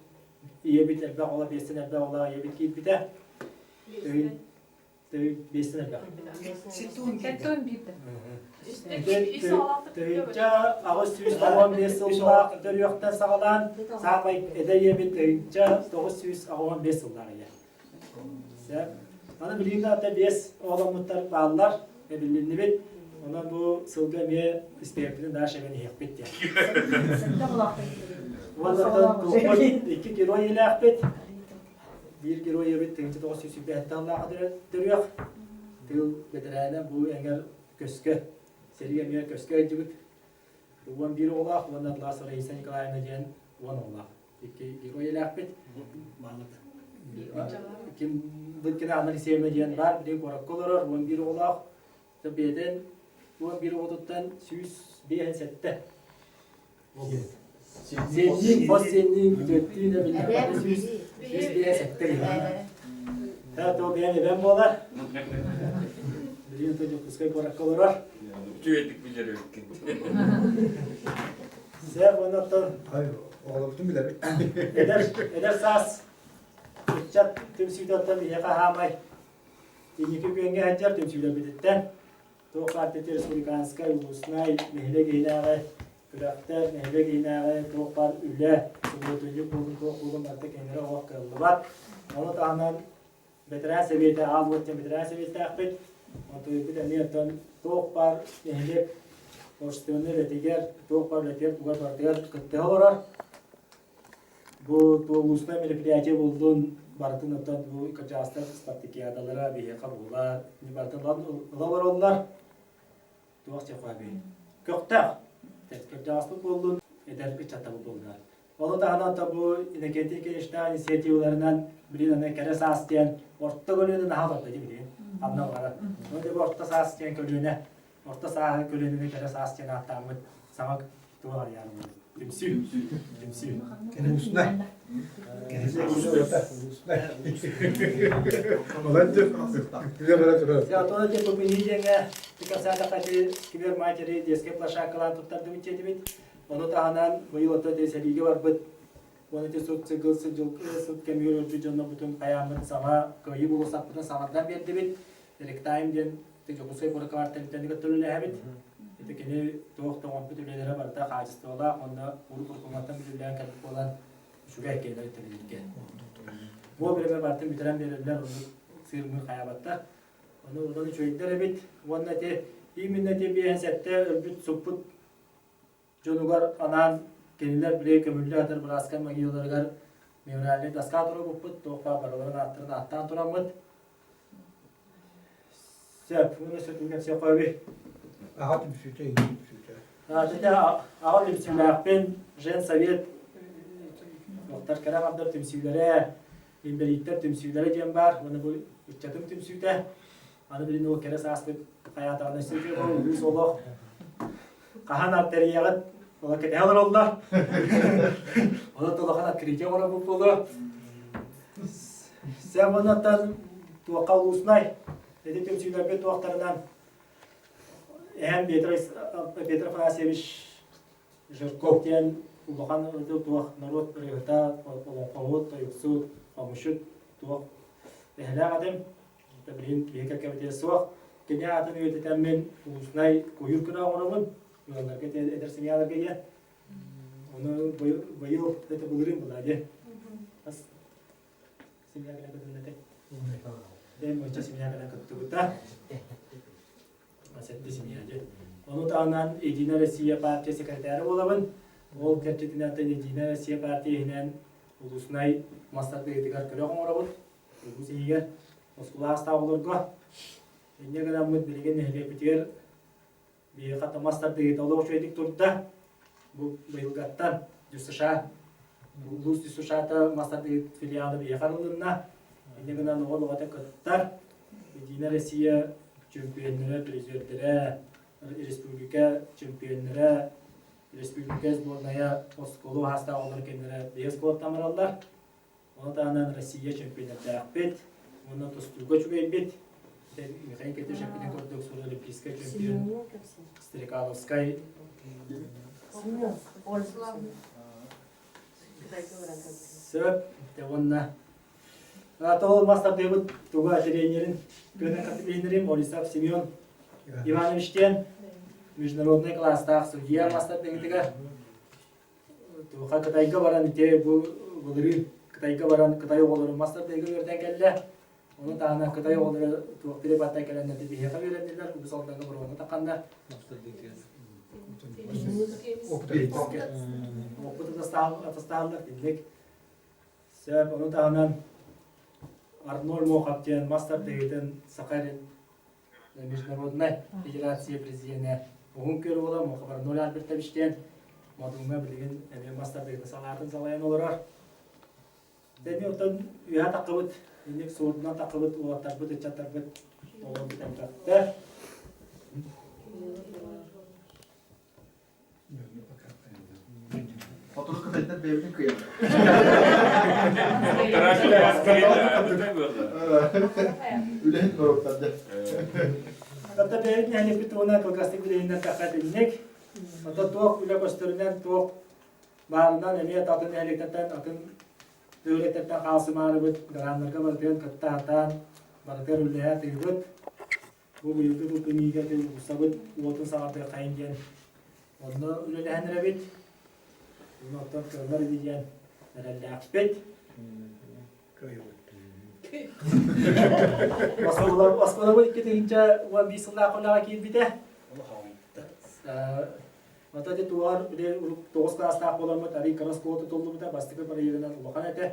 ийэбит элбэх оҕо, биэстэн элбэх оҕолоох ийэбит киирбитэ. Биэстэн элбэх. Тыһыынча 895 сыллаах төрүөхтэн саҕалаан саамай эдэр ийэбит 1985 сыллаах ийэ. Сөп. Аны билигин ата биэс оҕоломмуттар бааллар, эбилиннибит. Онон бу сылга эмиэ испиэппитин дааш эбэн иһиэхпит диэн. Уонна икки герой илээхпит. Биир герой эбит 1927 сыллаах төрүөх. Тыыл бэтэрээнэ бу эҥэр көскө, сэрии эмиэ көскө ыйдыбыт. 11 оҕолоох уонна Атлас Раиса Николаевна диэн 10 оҕолоох. Икки герой илээхпит. Ким Быткина Анна Алексеевна диэн баар, билигин куоракка олорор, 11 оҕолоох. Бэйэтин 11 оҕотуттан 157 Сиэнниин, хос сиэнниин, күтүөттүүн эбиллэхтэрэ 157 киһи. Таа то бэйэм эбэм буолар. Билигин то Дьокуускай куоракка олорор. Үчүгэйдик билэр эбиккин. Сэр оннуттан Оҕолорбутун билэбит. Эдэр, эдэр саас ыччат түмсүүтүттэн биһиэхэ хаамай инники күөҥҥэ сылдьар түмсүүлэрбититтэн туох баар республиканскай, улуснай, нэһилиэк иһинээҕи күрэхтэр, нэһилиэк иһинээҕи туох баар үлэ, субуотунньук буолун, туох буолун барыта кинилэри олох кыаллыбат. Ону таһынан бэтэрээн сэбиэтэ аал уот диэн бэтэрээн сэбиэттээхпит. Онтуйбут эмиэ оттон туох баар нэһилиэк общественнай үлэтигэр, туох баар үлэтигэр тугар барытыгар кыттыһа олорор. Бу улуустан мероприятие буллун, барытын оттон бу кырдьаҕастар спартакиадалара биһиэхэ буолар, барытын ыла олороллор. Туох чехуаби. Көхтөөх. Кырдьаҕаспыт буоллун, эдэр ыччаттабыт буоллунар. Ону таһынан то бу Иннокентий Киричтаах инициативаларынан билин аны кэрэ саас диэн орто көлүөнэ наһаа барда дии билигин. Ханна барар. Ону бу орто саас диэн көлүөнэ, орто сааһы көлүөнэни кэрэ саас диэн ааттааммыт саҥа туох арыйаан Түмсүү. Түмсүү. Улуснай. Отона те Тупини диэҥҥэ тикасаатахха сквер матери детскай площадкалаан туттардыбыт диэтибит. Ону таһынан быйыл ото сэриигэ барбыт уонна ити сут сыгыл сут кэмигэр өлбүт дьоннорбутун хайааммыт саҥа кыайыы болуоссаппытын саҥардан биэрдибит. Ректайм диэн Дьокуускай куоракка баар тэрилтэни кытта үлэлэһэбит. Ити кини туох да оҥорбут үлэлэрэ барыта хаачыстыбалаах уонна урут уруккуттан үлэлээн кэлбит буолан үчүгэй кинилэр тэрилгэ. Бу бириэмэ барытын бүтэрэн биэрэллэр, оннук сыыр-мыыр хайаабаттар. Ону онон үчүгэйдэр эбит. Уонна ити именно ити биэһин сэттэ өлбүт суппут дьонугар анаан кинилэр били көмүллэ сытар бырааска могилаларыгар. Мемориальнай доска туруорбуппут, туох баар барыларын ааттарын ааттаан тураммыт. Сөп, уну сөп кэпсиэх қойбүй. Аҕа түмсүүтэ, ийэ түмсүүтэ. Ити аҕа түмсүүлээхпин, женсовет туохтар кэрэ аҥардар түмсүүлэрэ, инбэлииттэр түмсүүлэрэ диэн баар. Уонна бу ыччатым түмсүүтэ. Аны билин ол кэрэ сааспыт хайаатаҕына өссө үчүгэй улуус олох хаһан артерияҕыт ола кэтэһэ олороллор. Онон улахан открытие оҥоробут буолуо. Сэ оннуттан туохха улууснай ити түмсүүлэрбит туохтарынан эһэм Петр, Петр Афанасьевич Жирков диэн улахан туох норуот ырыаһыта, олоҥхоһут, тойуксут, хомусчут туох эһэлээх этим. Билигин биһиги кэккэбитигэр суох. Кини аатын үйэтитэммин улууснай куйуур күнэ оҥоробун. Ыалларга эдэр семьяларга диэн. Ону быйыл это былырыын была диэн. Бас семья кэлэн кытынна этэ. Дэм моча семья кэлэн кыттыбыта. Сэтти семья диэн. Ону таһынан Единая Россия партия секретаря буолабын. Ол кэрчитинэн Единая Россия партия иһинэн улуснай мас тардыытыгар күрэх оҥоробут. Улуус иһигэр оскуола аастаах оҕолорго инньэ гынаммыт билигин нэһилиэкпитигэр биһиэхэ томас тардыыта олох үчүгэйдик турда. Бу быйылгаттан ДЮСШ улуус ДЮСШ-та мас тардыы филиала биһиэхэ арыллынна. Инньэ гынан оҕо бөҕөтө кыттар. Единая Россия чөмпүйүөннэрэ, призердэрэ, республика чөмпүйүөннэрэ, республика сборная оскуола аастаах оҕолор кэннэрэ биһиги оскуолаттан бараллар. Ону таһынан Россия чөмпүйүнэтээхпит уонна тустууга үчүгэйбит. Михаил Петрович эппитин курдук сурдолимпийскай чемпион Стрекаловскай Сөп, уонна Тоҕо мас тардыыбыт туга тренерин, көнө тренерин Борисов Семен Иванович диэн международный класстаах судья мас тардыытыгар Туха Кытайга баран ити бу былырыын Кытайга баран Кытай оҕолорун мастардайга үөрэтэн кэллэ. Ону таһынан Кытай оҕолоро туох перепадтай кэлэннэр биһиэхэ үөрэннилэр, Улус Алдаҥҥа боруоҥҥа тахханнар. Опыт атастаһаллар итинник. Сөп, ону таһынан Арнольд Мохов диэн мас тардыһыытын Саха Международнай федерация президенэ Уһун Күөл уола Мохов Арнольд Альбертович диэн Модуҥҥа билигин эмиэ мас тардыһыытын салаатын салайан олорор. Дэни оттон үөһэ таххыбыт, инник суордунан таххыбыт уолаттарбыт, ыччаттарбыт оҕолорбут элбэхтэр. Хотугу кытайдар бэйэбитин кыайаллар. Үлэһит норуоттар дьэ. Тата бэйэбит нэһилиэкпит туһунан кылгастык билиһиннэр тахха итинник. Ото туох үлэ көстөрүнэн туох баарынан эмиэ атын нэһилиэктэртэн атын бөһүөлэктэртэн хаалсымаарыбыт граннарга барытыгар кытта сатаан барытыгар үлэлэһэ тыыбыт. Бу быйылгы тутуниигэ уулуссабыт уотун саҕардыаххайын диэн онно үлэлэһэн эрэбит. Уонна оттон кыаллар ини диэн эрэллээхпит. Оскуолабыт 2011 сыллаах үлэҕэ киирбитэ. Ото ити туоҕар били тоҕус кылаастаах буоламмыт арый кыра оскуола тутуллубута бастакы проегынан улахан этэ.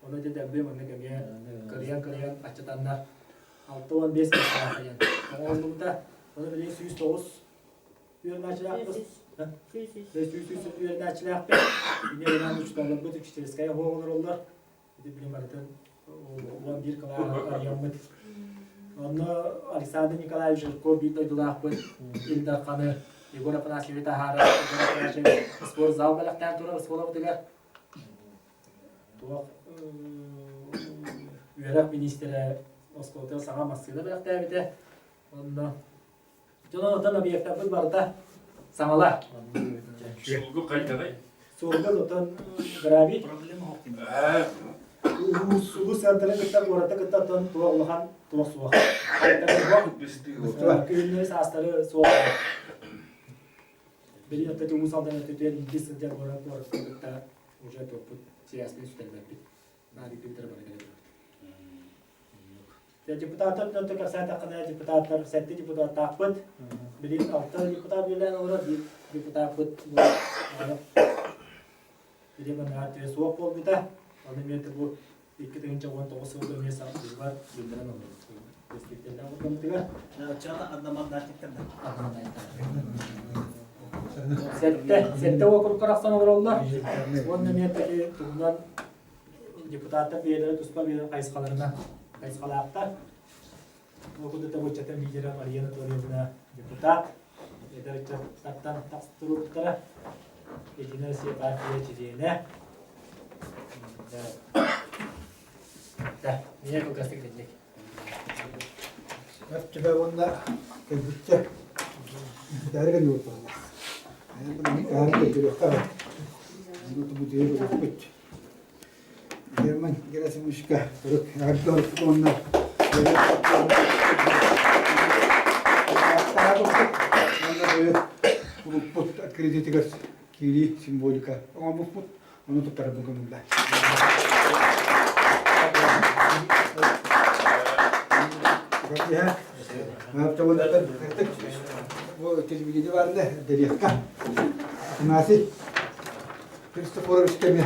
Ону ити дэлби маннык эмиэ кырыйан-кырыйан аччатаннар 65 миэстэҕэ диэн оҥоһуллубута. Ону билигин 109 үөрэнээччилээхпит. 100 үөрэнээччилээхпит. Инньэ гынан учууталларбыт учительская оһуох олороллор. Ити билим барытын 11 кылааһы арыйаммыт. Онно Александр Николаевич Жирков биир дойдулаахпыт Ил Дарханы Егор Афанасьевич таһаарар спортзал бэлэхтээн турар оскуолабытыгар. Туох үөрэх миниистирэ оскуолатыгар саҥа массыына бэлэхтээбитэ. Онно дьон онтон объектарбыт барыта саҥалар. Суолгу хайдаҕый? Суолга отон гравий. Улуус центрын кытта куораты кытта оттон туох улахан туох суох. Күһүннэри саастары суох. Били отто Уус Алдан өттүтүгэр илдьи сылдьар куорат куораты кытта уже туохпут связьпын сүтэрбэппит. Наадыйдыбыт эрэ бары кэлэ турабыт. Депутаттар өттө кэпсээтэххинэ депутаттар сэттэ депутаттаахпыт. Билигин алта депутат үлэлээн олорор, биир депутаппыт били манна суох буолбута. Аны эмиэ бу 2019 сылга эмиэ саҕалыырбар биллэрэн олорбут. Действительно оргаммытыгар. Оччоҕо одномандатниктар да. Сэттэ, сэттэ уокурукка тахсан олороллор. Уонна эмиэ таки туһунан депутаттар бэйэлэрэ туспа бэйэлэрин хайысхаларынан хайысхалаахтар. Ол курдук ыччатын лидера Мария Анатольевна депутат, эдэр ыччаттартан тахсыбыттара. Единая Россия партия чилиэнэ. Да, меня кылгастык итинник. Өттүбэ уонна кэлбиттэр. Дәрген юрталлар. Аян кэлбиттэр. Бу Герман Герасимовичка уонна Кулуппут кредитигэр киирии символика оҥорбуппут, ону туттарарбын көҥүллээ. Бу телевидение баарына дэриэххэ. Афанасий Христофорович кэмэ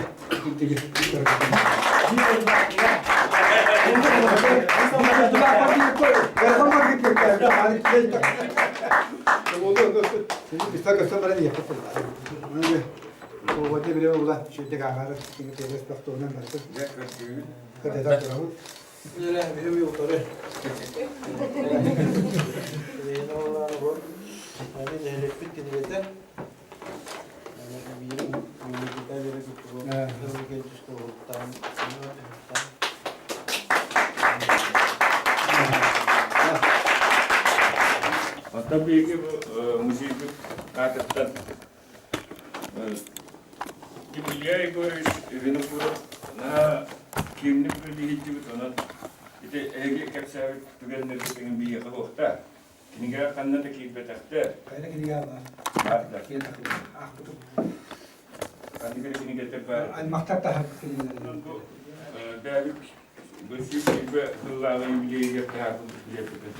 Оттон биһиги бу музейбыт аатыттан Илья Егорович Винокуров наһаа киэҥник үлэлиһиттибит, онон ити эһиги кэпсээбит түгэннэргитин биһиэхэ туохта Кинигэҕэ ханна да киирбэтэхтэр. Хайа кинигэ баар? Баар да. Киэн аахпытым. Ханнык эрэ кинигэтэ баар. Аймахтар таһарбыт кинигэлэрин. Бу бэйэбит бырсыы сүүрбэ сыллааҕы юбилейыгар таһаарбыт билиэппитин.